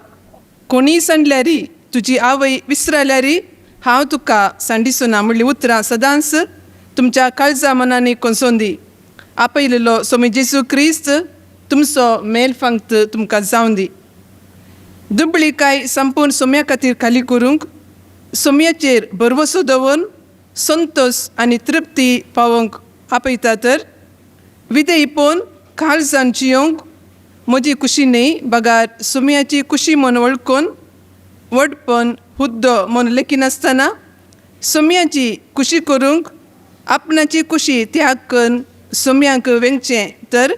[SPEAKER 6] कोणीय सांडल्यारी, तुजी आवय विसरल्यारी हांव तुका सांडिसुना" म्हणली उतरां सदांच तुमच्या काळजा मनांनी कोसोंदी. आपयलेलो सोमी जेजू क्रिस्त तुमचो मेल फांक्त तुमकां जावन दी. दुबळीकाय संपूर्ण सोम्या खातीर खाली करूंक, सोम्याचेर भरवसो दवरून संतोश आनी तृप्ती पावोवंक आपयता तर विधेयपण काळजान जियोंक, म्हजी खुशी न्हय बगार सुम्याची खुशी म्हूण वळखून, व्हडपण हुद्दो म्हूण लेखिनासतना सुम्याची खुशी करूंक आपणाची खुशी त्याग करून सुम्यांक वेंगचें तर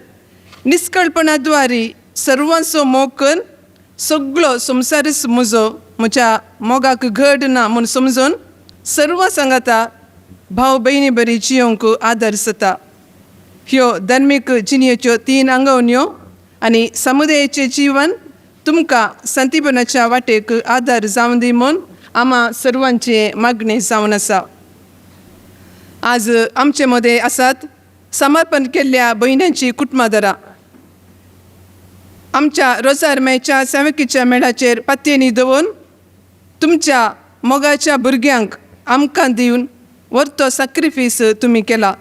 [SPEAKER 6] निस्कळपणा द्वारी सर्वांचो मोग करून, सगळो संवसारच म्हजो, म्हज्या मोगाक घड ना म्हूण समजून सर्व सांगाता भाव भयणी बरी जियोंक आदर जाता. ह्यो धर्मीक जिणेच्यो तीन आंगवण्यो आनी समुदायाचें जीवन तुमकां संतीपणाच्या वाटेक आदार जावन दी म्हूण आमा सर्वांचें मागणें जावन आसा. आज आमचे मदें आसात समर्पण केल्ल्या भयण्यांची कुटुंबादारां. आमच्या रोजारमेच्या सेवकीच्या मेळाचेर पातयेनी दवरून तुमच्या मोगाच्या भुरग्यांक आमकां दिवन वर्तो साक्रिफीस तुमी केला.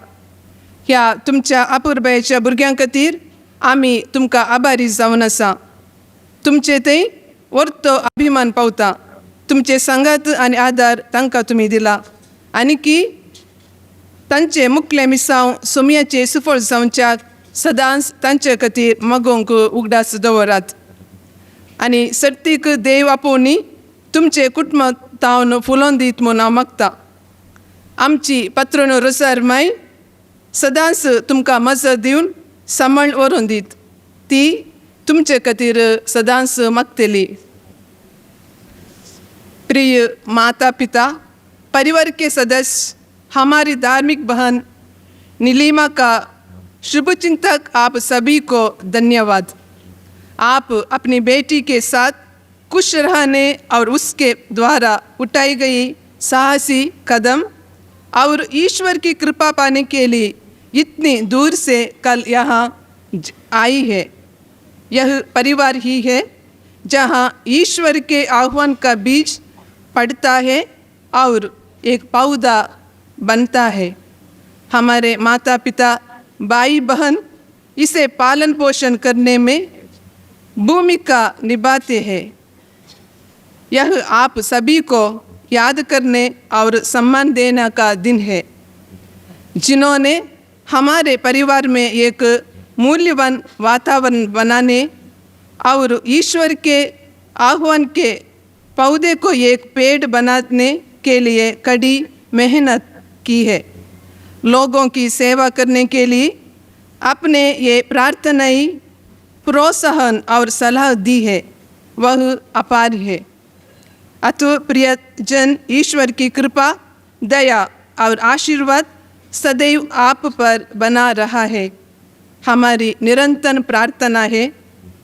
[SPEAKER 6] ह्या तुमच्या आपुरबायेच्या भुरग्यां खातीर आमी तुमकां आभारी जावन आसा. तुमचे थंय वर्तो अभिमान पावता. तुमचे सांगात आनी आदार तांकां तुमी दिला आनी की तांचे मुखले मिसांव सोमयाचे सुफळ जावच्याक सदांच तांचे खातीर मागोवंक उगडास दवरात आनी सर्तीक देव आपोवनी तुमचे कुटुंब तावन फुलोवन दीत म्हूण हांव मागता. आमची पत्रोन रोसार माय सदांच तुमकां मजत दिवन सांबाळ व्हरून दीत, ती तुमचे खातीर सदांच मागतली. प्रिय माता पिता, परिवार के सदस्य, हमारी धार्मिक बहन नीलिमा का शुभचिंतक आप सभी को धन्यवाद. आप अपनी बेटी के साथ खुश रहने और उसके द्वारा उठाई गई साहसी कदम और ईश्वर की कृपा पाने के लिए इतनी दूर से कल यहाँ आई है. यह परिवार ही है जहाँ ईश्वर के आह्वान का बीज पड़ता है और एक पौधा बनता है. हमारे माता पिता, भाई बहन इसे पालन पोषण करने में भूमिका निभाते हैं। यह आप सभी को याद करने और सम्मान देने का दिन है, जिन्होंने हमारे परिवार में एक मूल्यवान वातावरण बनाने और ईश्वर के आह्वान के पौधे को एक पेड़ बनाने के लिए कड़ी मेहनत की है। लोगों की सेवा करने के लिए अपने ये प्रार्थनाई, प्रोत्साहन और सलाह दी है, वह अपार है। अतः प्रिय जन, ईश्वर की कृपा, दया और आशीर्वाद सदैव आप पर बना रहा है। हमारी निरंतर प्रार्थना है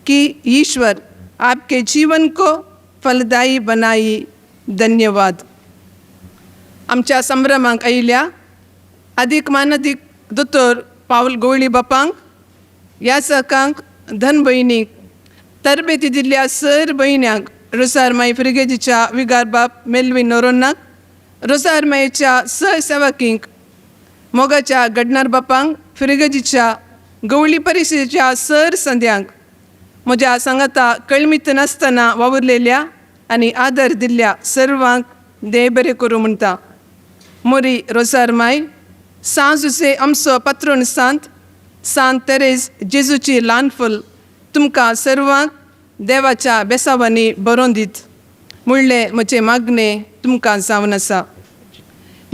[SPEAKER 6] कि ईश्वर आपके जीवन को फलदायी बनाई। धन्यवाद। आमच्या संभ्रमाक आयिल्ल्या अधिक मानादीक दोतोर पावल गोवळी बापांक, याचकांक, धन भयणीक, तरबेती दिल्ल्या सर भयण्यांक, रोसार माई फिर्गेजीच्या विगार बाप मेल्विन नोरोन्नाक, रोसार माईच्या सह सेवकींक, मोगाच्या गडनार बापांक, फिर्गजीच्या गवळी परिशदेच्या सर संद्यांक, म्हज्या सांगाता कळमीत नासतना वावुरलेल्या आनी आदर दिल्ल्या सर्वांक देव बरें करूं म्हणटा। मोरी रोसार माय, सांज जुसे आमचो पत्रोन सांत, सांत तेरेज जेजूची ल्हान फूल तुमकां सर्वांक देवाच्या बेसावांनी बरोवन दीत म्हणलें म्हजें मागणें तुमकां जावन आसा।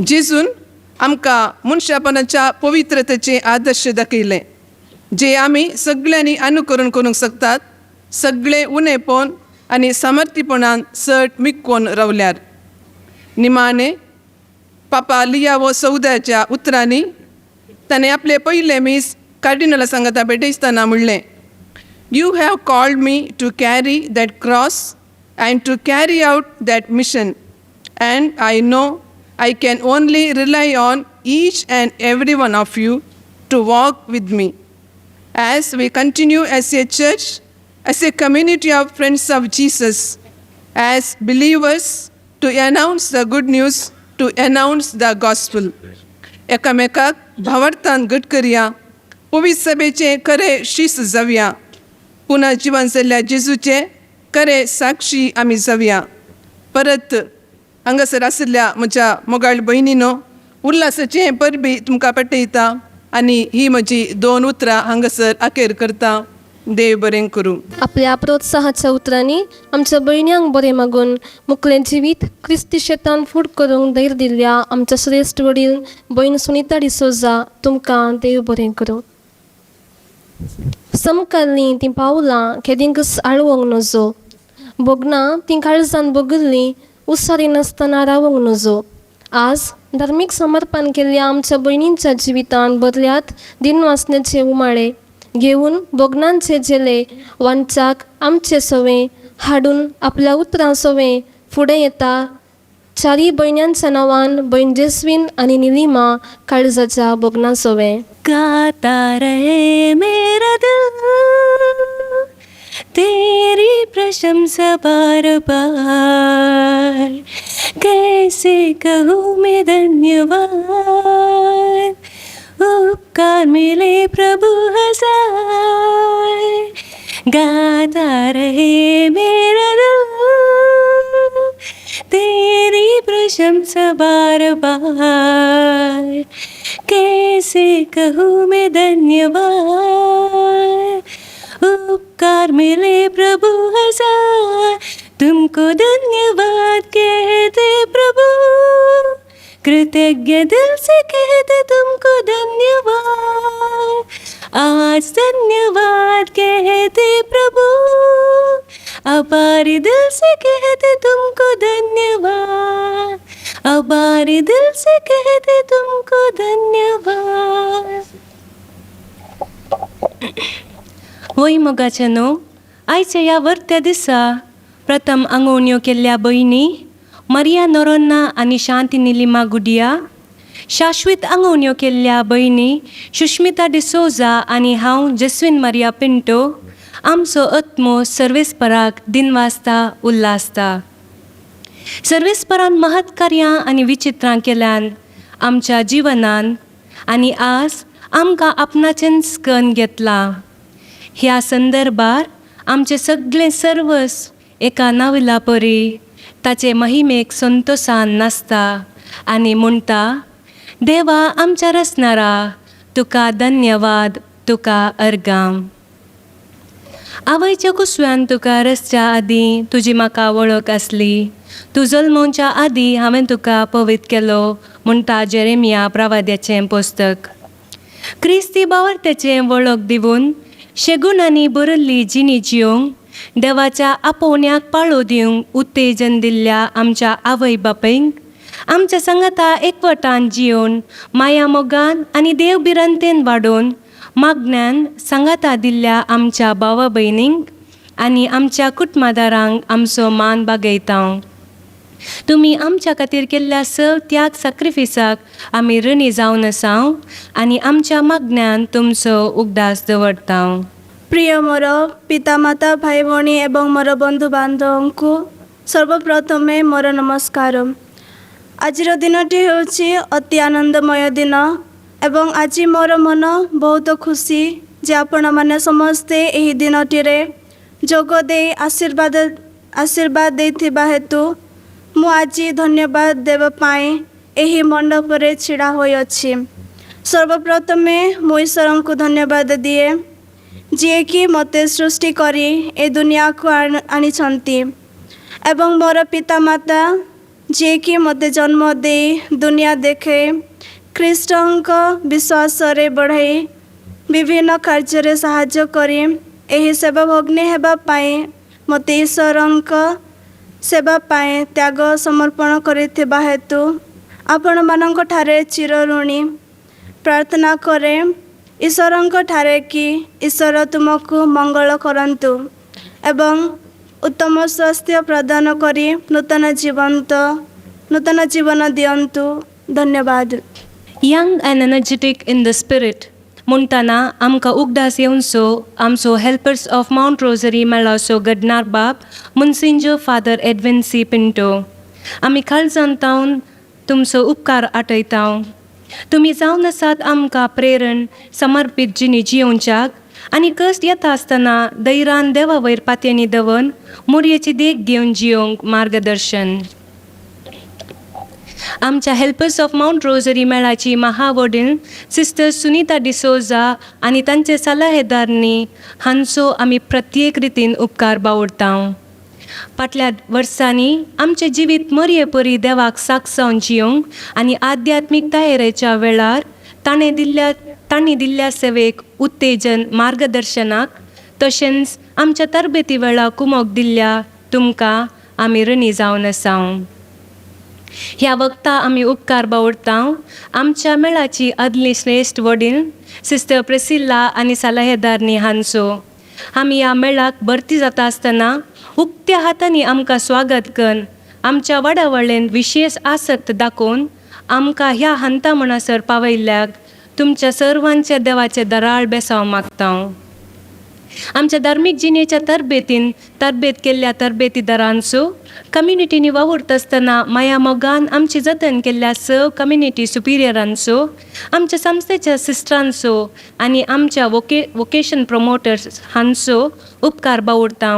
[SPEAKER 6] जेजून आमकां मनशापणाच्या पवित्रतेचे आदर्श दाखयले, जे आमी सगळ्यांनी अनुकरण करूंक शकतात, सगळे उणेपण आनी समर्थीपणान चड मिक्कोन रावल्यार। निमाणे पापा लियावो सौदाच्या उतरांनी ताणें आपले पयले मीस कार्डिनला सांगाता भेटयतना म्हणलें, "You have called me to carry that cross and to carry out that mission, and I know I can only rely on each and every one of you to walk with me as we continue as a church, as a community of friends of Jesus, as believers to announce the good news, to announce the gospel." एकामेकाक भावार्थान घट करया, पवित्र सभेचे खरे शीस जावया, पुनः जिवन जाल्ल्या जेजूचे खरे साक्षी आमी जावया। परत हांगासर आशिल्ल्या म्हज्या मोगाळ भयणीनो, उल्हासाचें परबी तुमकां पेटयता आनी ही म्हजी दोन उतरां हांगासर अखेर करता। देव बरें करूं।
[SPEAKER 1] आपल्या प्रोत्साहाच्या उतरांनी आमच्या भयण्यांक बरें मागून मुकलें जिवीत क्रिस्ती शेतान फूड करूंक धैर्य दिल्ल्या आमच्या श्रेश्ठ वडील भयण सुनिता डिसोजा, तुमकां देव बरें करूं। समकालीं तीं पावलां केदींकच आळवंक नजो, भोगनां तीं काळजान भोगिल्लीं उसारी नासतना रावंक नजो। आज धार्मीक समर्पण केल्ल्या आमच्या भयणींच्या जिवितान भरल्यात दिनवासण्याचे उमाळे घेवन भोगनांचे झेले वांचाक आमचे सवे हाडून आपल्या उतरां सवे फुडें येता चारी भयण्यांच्या नांवान भयण जेस्वीन आनी निलिमा, काळजाच्या भोगनां सवे।
[SPEAKER 7] गाता रहे मेरा दिल तेरी प्रशंसा बार बार, कैसे कहूँ मैं धन्यवाद, उपकार मिले प्रभु हजार। गाता रहे मेरा दिल तेरी प्रशंसा बार बार, कैसे कहूँ मैं धन्यवाद, उपकार मिले प्रभु हजार। तुमको धन्यवाद कहते प्रभु, कृतज्ञ दिल से कहते तुमको धन्यवाद। आज धन्यवाद कहते प्रभु, अपार दिल से कहते तुमको धन्यवाद, अपार दिल से कहते तुमको धन्यवाद। वय मोगाच्यानो, आयच्या ह्या वर्त्या दिसा प्रथम आंगवण्यो केल्ल्या भयणी मरिया नोरोन्ना आनी शांती निलिमा गुडिया, शाश्वीत आंगवण्यो केल्ल्या भयणी सुष्मिता डिसोजा आनी हांव जस्विन मारिया पिंटो, आमचो आत्मो सर्वेस्पराक दिनवासता, उल्हासता। सर्वेस्परान महत् कार्यां आनी विचित्रां केल्यान आमच्या जिवनान आनी आज आमकां आपणाचें स्कन घेतलां। ह्या संदर्भार आमचें सगळें सर्वस एका नावला परी ताचे महिमेक संतोसान नासता आनी म्हणटा, देवा आमच्या रचणारा, तुका धन्यवाद, तुका अर्गां. आवयच्या कुसव्यान तुका रचच्या आदीं तुजी म्हाका वळख आसली. तूं जल्मोवच्या आदीं हांवें तुका पवित्र केलो, म्हणटा जेरेमिया प्रवाद्याचें पुस्तक. क्रिस्ती बावर्त्याचें वळख दिवन शेगुणांनी बरयल्ली जिणी जियोंक देवाच्या आपोवण्याक पाळो दिवंक उत्तेजन दिल्ल्या आमच्या आवय बापायंक, आमच्या सांगाता एकवटान जियोवन माया मोगान आनी देव भिरांतेन वाडोवन मागण्यान सांगाता दिल्ल्या आमच्या भावा भयणींक आनी आमच्या कुटुंबादारांक आमचो मान बागयता. तुमी आमच्या खातीर केल्ल्या स त्याग साक्रिफिसाक आमी ऋणी जावन आसा आनी आमच्या मागण्यान तुमचो उगडास दवरता.
[SPEAKER 8] ପ୍ରିୟ ମୋର ପିତାମାତା, ଭାଇ ଭଉଣୀ ଏବଂ ମୋର ବନ୍ଧୁବାନ୍ଧବଙ୍କୁ ସର୍ବପ୍ରଥମେ ମୋର ନମସ୍କାର। ଆଜିର ଦିନଟି ହେଉଛି ଅତି ଆନନ୍ଦମୟ ଦିନ ଏବଂ ଆଜି ମୋର ମନ ବହୁତ ଖୁସି ଯେ ଆପଣମାନେ ସମସ୍ତେ ଏହି ଦିନଟିରେ ଯୋଗ ଦେଇ ଆଶୀର୍ବାଦ ଦେଇଥିବା ହେତୁ ମୁଁ ଆଜି ଧନ୍ୟବାଦ ଦେବା ପାଇଁ ଏହି ମଣ୍ଡପରେ ଛିଡ଼ା ହୋଇଅଛି। ସର୍ବପ୍ରଥମେ ମୁଁ ଈଶ୍ୱରଙ୍କୁ ଧନ୍ୟବାଦ ଦିଏ, ଯିଏକି ମୋତେ ସୃଷ୍ଟି କରି ଏ ଦୁନିଆକୁ ଆଣିଛନ୍ତି ଏବଂ ମୋର ପିତାମାତା, ଯିଏକି ମୋତେ ଜନ୍ମ ଦେଇ ଦୁନିଆ ଦେଖାଇ ଖ୍ରୀଷ୍ଟଙ୍କ ବିଶ୍ୱାସରେ ବଢ଼ାଇ ବିଭିନ୍ନ କାର୍ଯ୍ୟରେ ସାହାଯ୍ୟ କରି ଏହି ସେବା ଭଗ୍ନୀ ହେବା ପାଇଁ ମୋତେ ଈଶ୍ୱରଙ୍କ ସେବା ପାଇଁ ତ୍ୟାଗ ସମର୍ପଣ କରିଥିବା ହେତୁ ଆପଣମାନଙ୍କ ଠାରେ ଚିରଋଣୀ। ପ୍ରାର୍ଥନା କରେ ଈଶ୍ୱରଙ୍କ ଠାରେ କି ଈଶ୍ୱର ତୁମକୁ ମଙ୍ଗଳ କରନ୍ତୁ ଏବଂ ଉତ୍ତମ ସ୍ୱାସ୍ଥ୍ୟ ପ୍ରଦାନ କରି ନୂତନ ଜୀବନ ଦିଅନ୍ତୁ। ଧନ୍ୟବାଦ।
[SPEAKER 7] Young and energetic in the spirit म्हणटना आमकां उगडास येवचो आमचो हेल्पर्स ऑफ मावंट रोजरी मेळाचो घडणार बाब मुन्सिंजो फादर एडविन सी पिंटो. आमी काळजान तावन तुमचो उपकार आठयता. तुमी जावन आसात आमकां प्रेरण समर्पीत जिणी जियोवच्याक आनी कश्ट येता आसतना दैरान देवा वयर पातयेनी दवर मोरयेची देख घेवन जियोवंक मार्गदर्शन. आमच्या हेल्पर्स ऑफ मावंट रोजरी मेळाची महावडील सिस्टर सुनीता डिसोजा आनी तांचे सलाहेदारनी हांचो आमी प्रत्येक रितीन उपकार बावडता. फाटल्या वर्सांनी आमचें जिवीत मरये परी देवाक साक्ष जावन जियोंक आनी आध्यात्मीक तयारेच्या वेळार तांणी दिल्ल्या सेवेक उत्तेजन मार्गदर्शनाक तशेंच आमच्या तरबेती वेळार कुमोक दिल्ल्या तुमकां आमी ऋणी जावन आसा. ह्या वखता आमी उपकार बावडता आमच्या मेळाची आदली श्रेश्ठ वडील सिस्टर प्रेसिल्ला आनी सलाहेदारनी हांचो. आमी ह्या मेळाक भरती जाता आसतना उक्त्या हातांनी आमकां स्वागत करून आमच्या वाडावळेन विशेश आसक्त दाखोवन आमकां ह्या हंता म्हणसर पावयल्ल्याक तुमच्या सर्वांच्या देवाचे दराळ बेसांव मागता. आमच्या धार्मीक जिणेच्या तरबेतीन तरबेत केल्ल्या तरबेतीदारांचो, कम्युनिटीनी वावुरता आसतना माया मोगान आमची जतन केल्ल्या स कम्युनिटी सुपिरियरांचो, आमच्या संस्थेच्या सिस्टरांचो आनी आमच्या वोकेशन प्रमोटर्स हांचो उपकार बावडता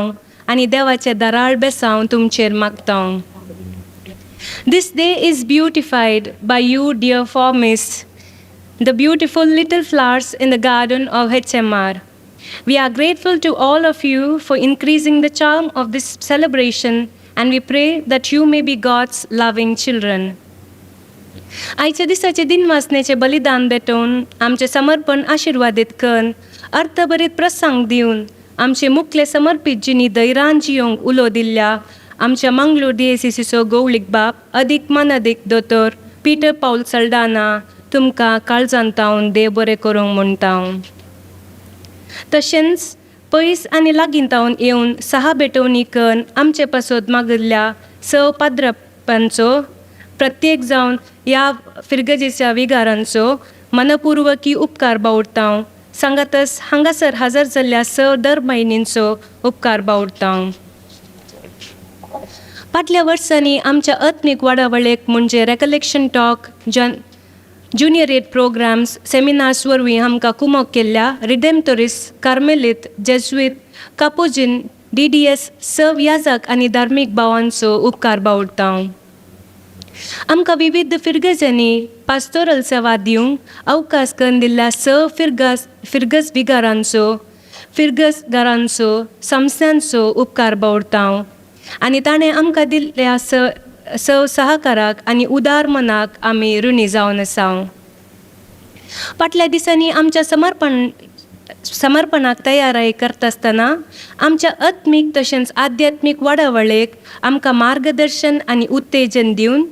[SPEAKER 7] आनी देवाचे दराळ बेसांव तुमचेर मागता. This day is beautified by you, dear formists, the beautiful little flowers in the garden of HMR. We are grateful to all of you for increasing the charm of this celebration, and we pray that you may be God's loving children. आयच्या दिसाचे दिनवासनेचे बलिदान भेटोवन आमचें समर्पण आशिर्वादीत करून अर्थभरीत प्रसंग दिवन आमचे मुखले समर्पीत जिणी दैरान जियोंक उलो दिल्ल्या आमच्या मंगलोर डीएसीसीचो गौळीक बाप अदीक मानादीक दोतोर पीटर पावल सल्डाना, तुमकां काळजान तावन देव बरें करूंक म्हणटा. तशेंच पयस आनी लागीं तावन येवन सहा भेटवणी करून आमचे पासत मागिल्ल्या स पाद्रपांचो, प्रत्येक जावन ह्या फिरगजेच्या विगारांचो मनपूर्वकी उपकार बावडता. सांगातच हांगासर हजर जाल्ल्या स दर म्हयन्यांचो उपकार बावडता. फाटल्या वर्सांनी आमच्या आत्मीक वाडावळेक म्हणजे रेकलेक्शन टॉक जन ज्युनियरेट प्रोग्राम्स सेमिनार्स वरवीं आमकां कुमोक केल्ल्या रिडेमटोरीस कार्मेलीत जेज्वीत कापोजीन डीडीएस सव याजक आनी धार्मीक भावांचो उपकार बावडटा. आमकां विविध फिरगजांनी पास्तोरल सेवा दिवंक अवकाश करून दिल्ल्या स फिरगास फिरगज बिगारांचो फिरगजगारांचो संस्थांचो उपकार बावडता आनी ताणें आमकां दिल्ल्या स सव सहकाराक आनी उदार मनाक आमी ऋणी जावन आसा. फाटल्या दिसांनी आमच्या समर्पणाक तयाराय करता आसतना आमच्या आत्मीक तशेंच आध्यात्मीक वाडावळेक आमकां मार्गदर्शन आनी उत्तेजन दिवन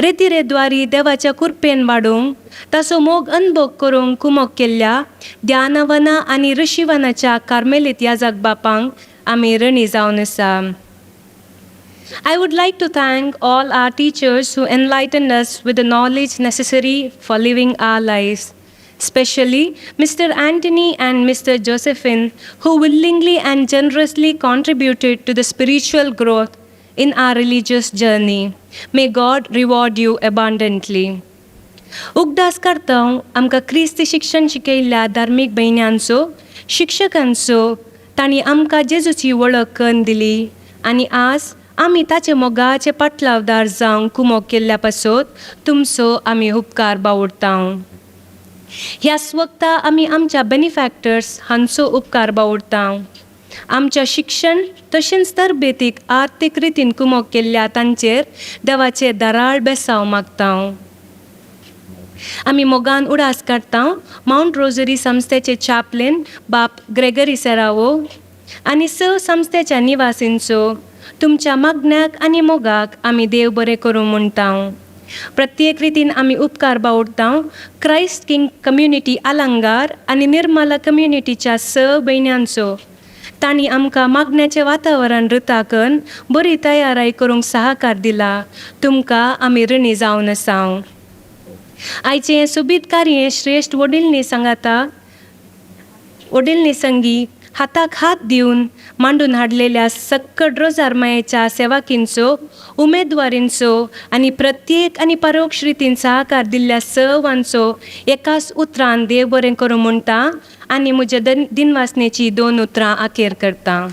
[SPEAKER 7] रेतिरेद्वारी देवाच्या कृपेन वाडोवंक ताचो मोग अनभोग करूंक कुमोक केल्ल्या ध्यानवना आनी ऋषिवनाच्या कार्मेलीत याजक बापांक आमी ऋणी जावन आसा. I would like to thank all our teachers who enlightened us with the knowledge necessary for living our lives, especially Mr. Anthony and Mr. Josephine, who willingly and generously contributed to the spiritual growth in our religious journey. May God reward you abundantly. उगडास करता आमकां क्रिस्ती शिक्षण शिकयल्ल्या धार्मीक भयण्यांचो, शिक्षकांचो. तांणी आमकां जेजूची वळख करून दिली आनी आज आमी ताचे मोगाचे पाटलावदार जावंक कुमोक केल्ल्या पासत तुमचो आमी उपकार बावडता. ह्याच वक्ता आमी आमच्या बेनिफॅक्टर्स हांचो उपकार बावडता. आमच्या शिक्षण तशेंच तरबेतीक आर्थीक रितीन कुमोक केल्ल्या तांचेर देवाचे दराळ बेसांव मागता. आमी मोगान उडास काडटा मावंट रोजरी संस्थेचे चॅपलेन बाप ग्रेगरी सेरावो आनी स संस्थेच्या निवासींचो. तुमच्या मागण्याक आनी मोगाक आमी देव बरें करूं म्हणटा. प्रत्येक रितीन आमी उपकार बावडटा क्रायस्ट किंग कम्युनिटी आलंगार आनी निर्मला कम्युनिटीच्या स भयण्यांचो. तांणी आमकां मागण्याचें वातावरण रुताकन बरी तयाराय करूंक सहकार दिला. तुमकां आमी ऋणी जावन आसा. आयचें हें सोबीत कार्य श्रेश्ठ वडीलनी सांगाता वडीलनी संगी हाताक हात दिवन मांडून हाडलेल्या सक्कड रोजार मायेच्या सेवाकींचो, उमेदवारींचो आनी प्रत्येक आनी परोक्ष रितीन सहकार दिल्ल्या सर्वांचो एकाच उतरान देव बरें करूं म्हणटा आनी म्हज्या दिनवासनेची दोन उतरां आखेर करता.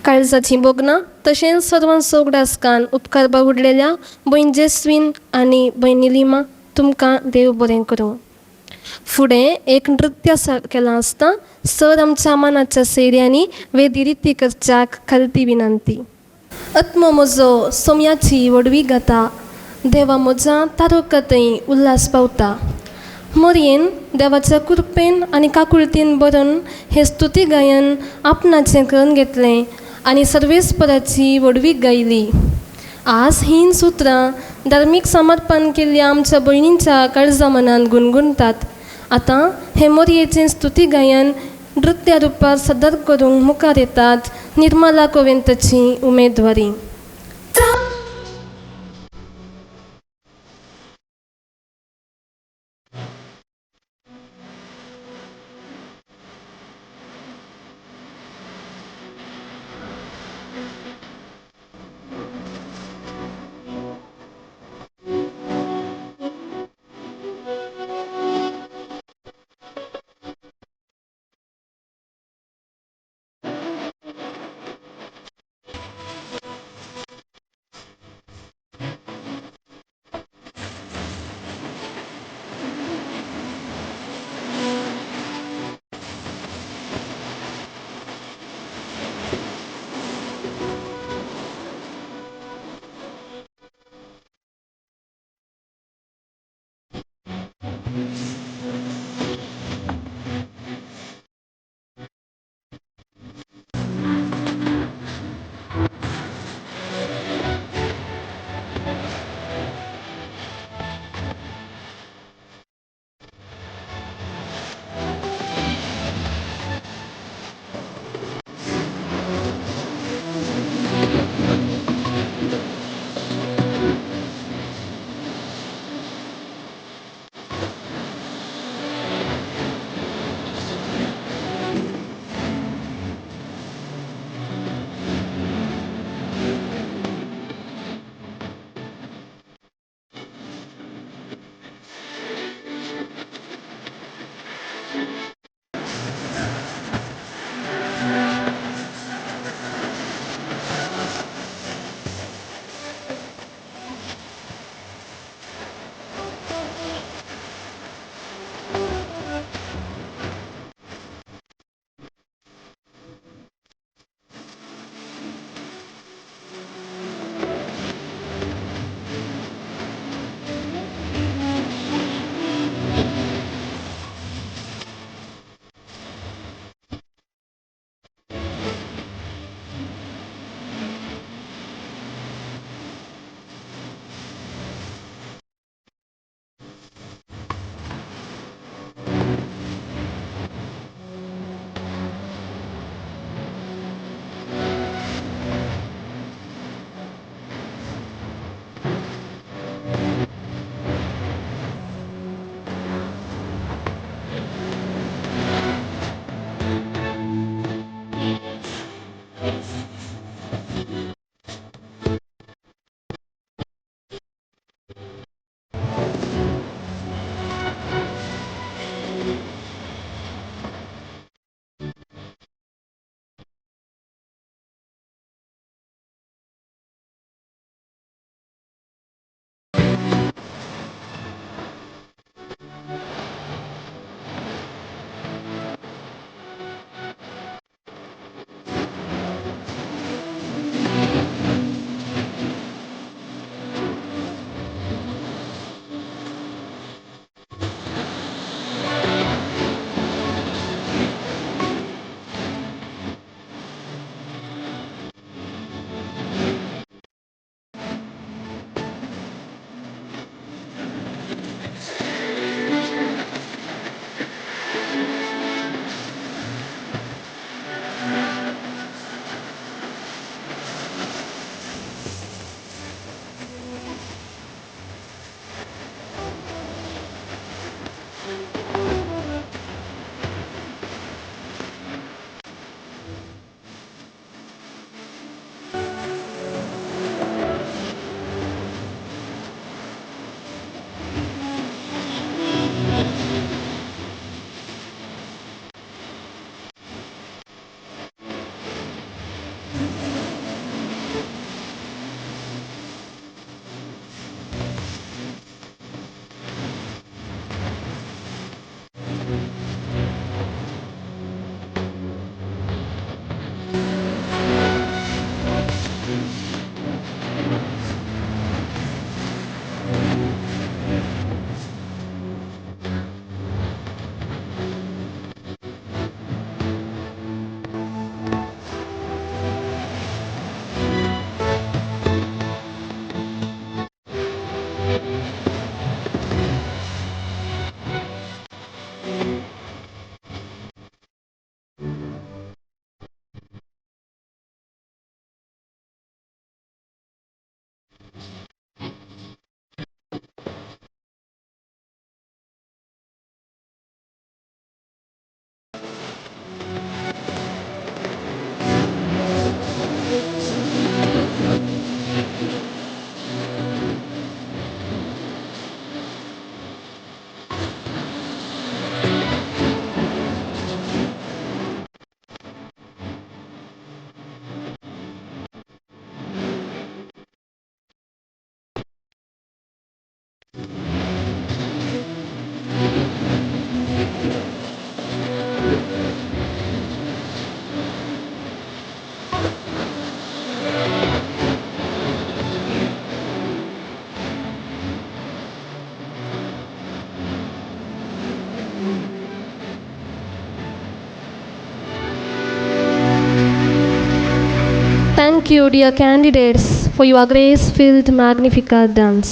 [SPEAKER 1] काळजाचीं भोगनां तशेंच सर्वांचो उगडासकान उपकार बावुडलेल्या भयण जेस्वीन आनी भयण निलिमा, तुमकां देव बरें करूं. फुडें एक नृत्य केलां आसता सर आमच्या मनाच्या सैऱ्यांनी वेदी रिती करच्याक खालती विनंती. आत्मो म्हजो सोम्याची व्हडवी गाता, देवा म्हज्या तारोकतय उल्हास पावता. मोरयेन देवाच्या कृपेन आनी काकुळतीन भरून हें स्तुती गायन आपणाचें करून घेतलें आनी सर्वेस्पराची व्हडवीक गायली. आज हीं सुत्रां धार्मीक समर्पण केल्ल्या आमच्या भयणींच्या काळजा मनान गुणगुणतात. आतां हें मोरयेचें स्तुती गायन नृत्य रुपार सादर करूंक मुखार येतात निर्मला कोवेंतची उमेदवारी. you, dear candidates, for your grace filled Magnificat dance.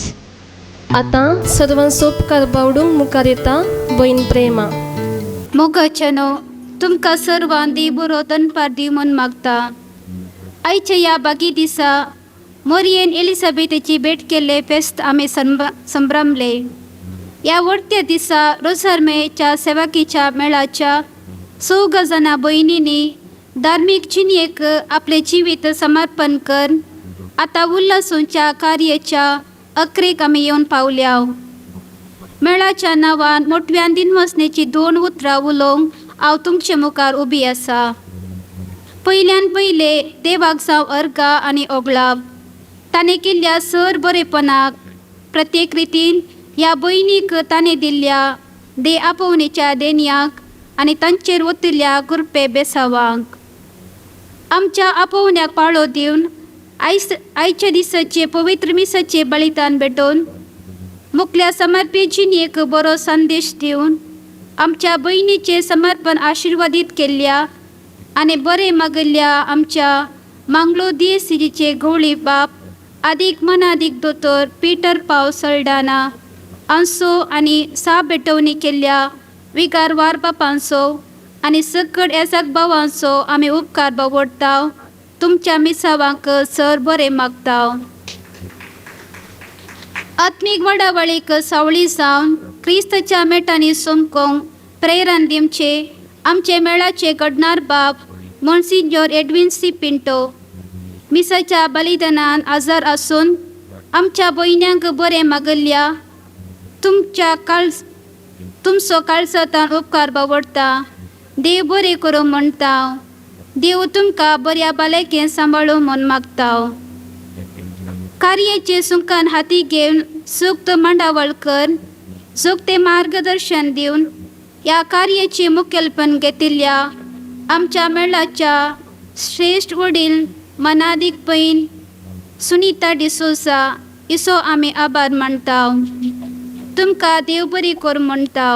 [SPEAKER 1] आतां सर्वांचो उपकार बावडूंक मुखार येता भयण प्रेमा.
[SPEAKER 9] मोगाच्यानो, तुमकां सर्वां देव बरो दनपार दी म्हूण मागता. आयच्या ह्या बागी दिसा मोरयेन एलिसाबेथेची भेट केल्ले फेस्त आमी संभ्रमले. ह्या वडत्या दिसा रोजारमेच्या सेवाकीच्या मेळाच्या चौग जाणां भयणींनी धार्मीक जिणेक आपलें जिवीत समर्पण कर आतां उल्लासूंच्या कार्याच्या अकरेक आमी येवन पावल्या. मेळाच्या नांवान मोटव्यान दिनवसणेची दोन उतरां उलोवंक हांव तुमचे मुखार उबी आसा. पयल्यान पयले देवाक जावं अर्गां आनी ओगळाप ताणें केल्ल्या सर बरेपणाक, प्रत्येक रितीन ह्या भयणीक ताणें दिल्ल्या दे आपोवणेच्या देणयाक आनी तांचेर ओतिल्ल्या गुरपे बेसावांक. आमच्या आपोवण्याक पाळो दिवन आयज आयच्या दिसाचे पवित्र मिसाचे बलिदान भेटोवन मुखल्या समर्पी जिणेक बरो संदेश दिवन आमच्या भयणीचें समर्पण आशिर्वादीत केल्ल्या आनी बरें मागिल्ल्या आमच्या मांगलो दियेसिजीचे गवळी बाप आदीक मनादीक दोतोर पिटर पाव सल्डाना आंसो आनी सा भेटवणी केल्ल्या विगार वारबापांचो आनी सकड एसाक भावांचो आमी उपकार बावडटा. तुमच्या मिसावांक सर बरें मागता. आत्मीक वडावळीक सावळी जावन क्रिस्तच्या मेटांनी सोमकोंक प्रेरण दिवचे आमचे मेळाचे घडणार बाप मोन्सिंजोर एडविन सी पिंटो, मिसाच्या बलिदानान आजार आसून आमच्या भयण्यांक बरें मागल्ल्या तुमच्या काळ तुमचो काळजांतान उपकार बावडटा. देव बरें करूं म्हणटा. देव तुमकां बऱ्या भलायकेन सांबाळूं म्हूण मागता. कार्याचे सुंकान हाती घेवन सुक्त मांडावळ कर जोगते मार्गदर्शन दिवन ह्या कार्याचे मुखेलपण घेतिल्ल्या आमच्या मेळाच्या श्रेश्ठ वडील मनादीक पैन सुनीता डिसोजा इसो आमी आभार मानता. तुमकां देव बरी कर म्हणटा.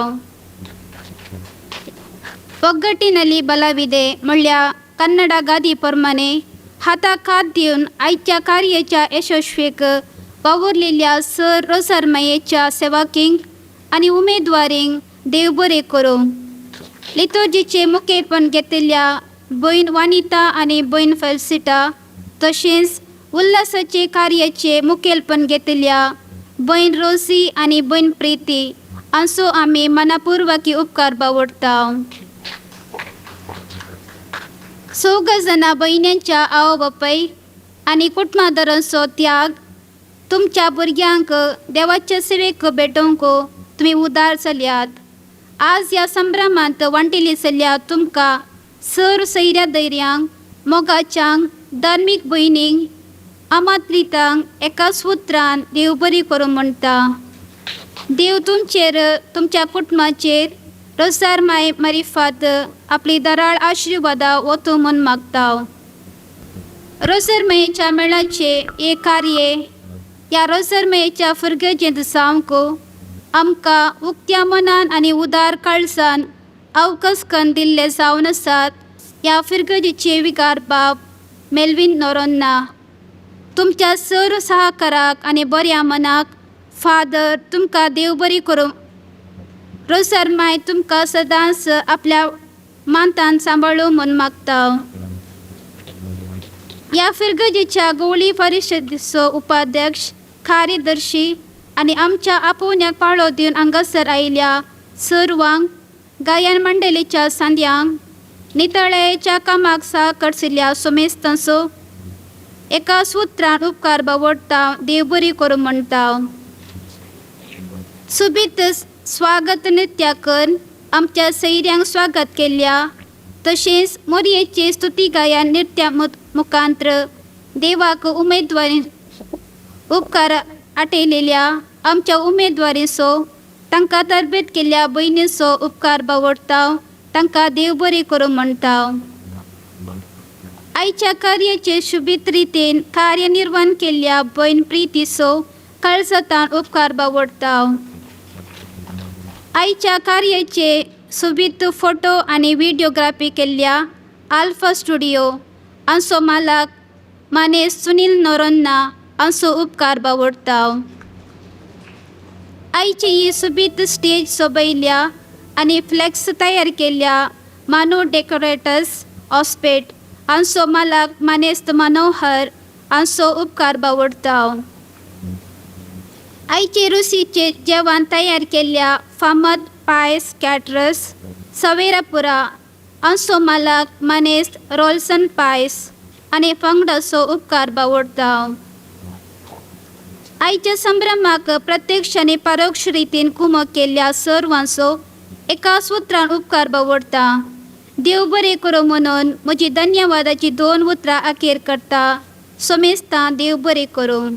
[SPEAKER 9] ಒಗ್ಗಟ್ಟಿನಲ್ಲಿ ಬಲವಿದೆ म्हणल्या कन्नड गादी प्रमाणे हाताक हात दिवन आयच्या कार्याच्या यशस्वीक वावुरलेल्या सर रोजारमायेच्या सेवाकींक आनी उमेदवारींक देव बरें करूं. लितोर्जीचे मुखेलपण घेतिल्ल्या भयण वानिता आनी भयण फेलसिटा, तशेंच उल्हासाचे कार्याचे मुखेलपण घेतिल्ल्या भयण रोजी आनी भयण प्रिती हांचो आमी मनापुर्वकी उपकार बावडटा. चौग जाणां भयण्यांच्या आवय बापाय आनी कुटुंबादारांचो त्याग तुमच्या भुरग्यांक देवाचे सेवेक भेटोवंक तुमी उदार चल्यात. आज ह्या संभ्रमांत वांटिल्ली चल्या तुमकां सर सैऱ्या धैर्यांक मोगाच्यांक धार्मीक भयणींक आमात्रितांक एका सुत्रान देव बरी करूं म्हणटा. देव तुमचेर तुमच्या कुटुंबाचेर रोसार माय मारिफात आपली दराळ आशिर्वादां ओतूं म्हूण मागता. रोसर मयेच्या मेळाचे एक कार्य ह्या रोसर मयेच्या फुरगेजेंत जावंक आमकां उक्त्या मनान आनी उदार काळजान अवकस कन्न दिल्ले जावन आसात. ह्या फिरगजेचे विगार बाब मेल्विन नोरोन्ना, तुमच्या सर सहकाराक आनी बऱ्या मनाक फादर तुमकां देव बरी करूं. रोसर माय तुमकां सदांच आपल्या मानतान सांबाळूं म्हूण मागता. ह्या फिरगजेच्या गवळी परिशदेचो उपाध्यक्ष कार्यदर्शी आनी आमच्या आपोवण्याक पाळो दिवन हांगासर आयिल्ल्या सर्वांक, गायन मंडळीच्या सांद्यांक, नितळायेच्या कामाक सहकरशिल्ल्या सोमेस्तांचो एका सुत्रान उपकार बावडटा. देव बरी करूं म्हणटा. सुबीत स्वागत नृत्य कर आमच्या सैऱ्यांक स्वागत केल्ल्या तशेंच मोरयेचे स्तुती गायन नृत्या मुखांत्र देवाक उमेदवारी उपकार आटयलेल्या आमच्या उमेदवारीचो तांकां तरबेत केल्ल्या भयणीचो उपकार बावडटा. तांकां देव बरी करूं म्हणटा. आयच्या कार्याचे शुभीत रितीन कार्य केल्ल्या भयण प्रितीचो काळजातान उपकार बावडटा. आयच्या कार्याचे सोबीत फोटो आनी व्हिडियोग्राफी केल्ल्या आल्फा स्टुडियो हांचो मालक मानेस्त सुनील नोरोन्ना हांचो उपकार बावडटा. आयची ही सुबीत स्टेज सोबयल्या आनी फ्लॅक्स तयार केल्ल्या मानू डेकोरेटर्स ऑस्पेट हांचो मालक मानेस्त मनोहर हांचो उपकार बावडटा. आयचे रुशीचे जेवण तयार केल्ल्या फामद पायस कॅटरस सवेरापुरा हांचो मालक मानेस्त रोल्सन पायस आनी पंगडाचो उपकार बावडटा. आयच्या संभ्रमाक प्रत्यक्ष आनी परोक्ष रितीन कुमक केल्ल्या सर्वांचो एका सुत्रान उपकार बावडटा. देव बरें करूं म्हणून म्हजी धन्यवादाची दोन उतरां अखेर करता. सोमेस्तां देव बरें करूं.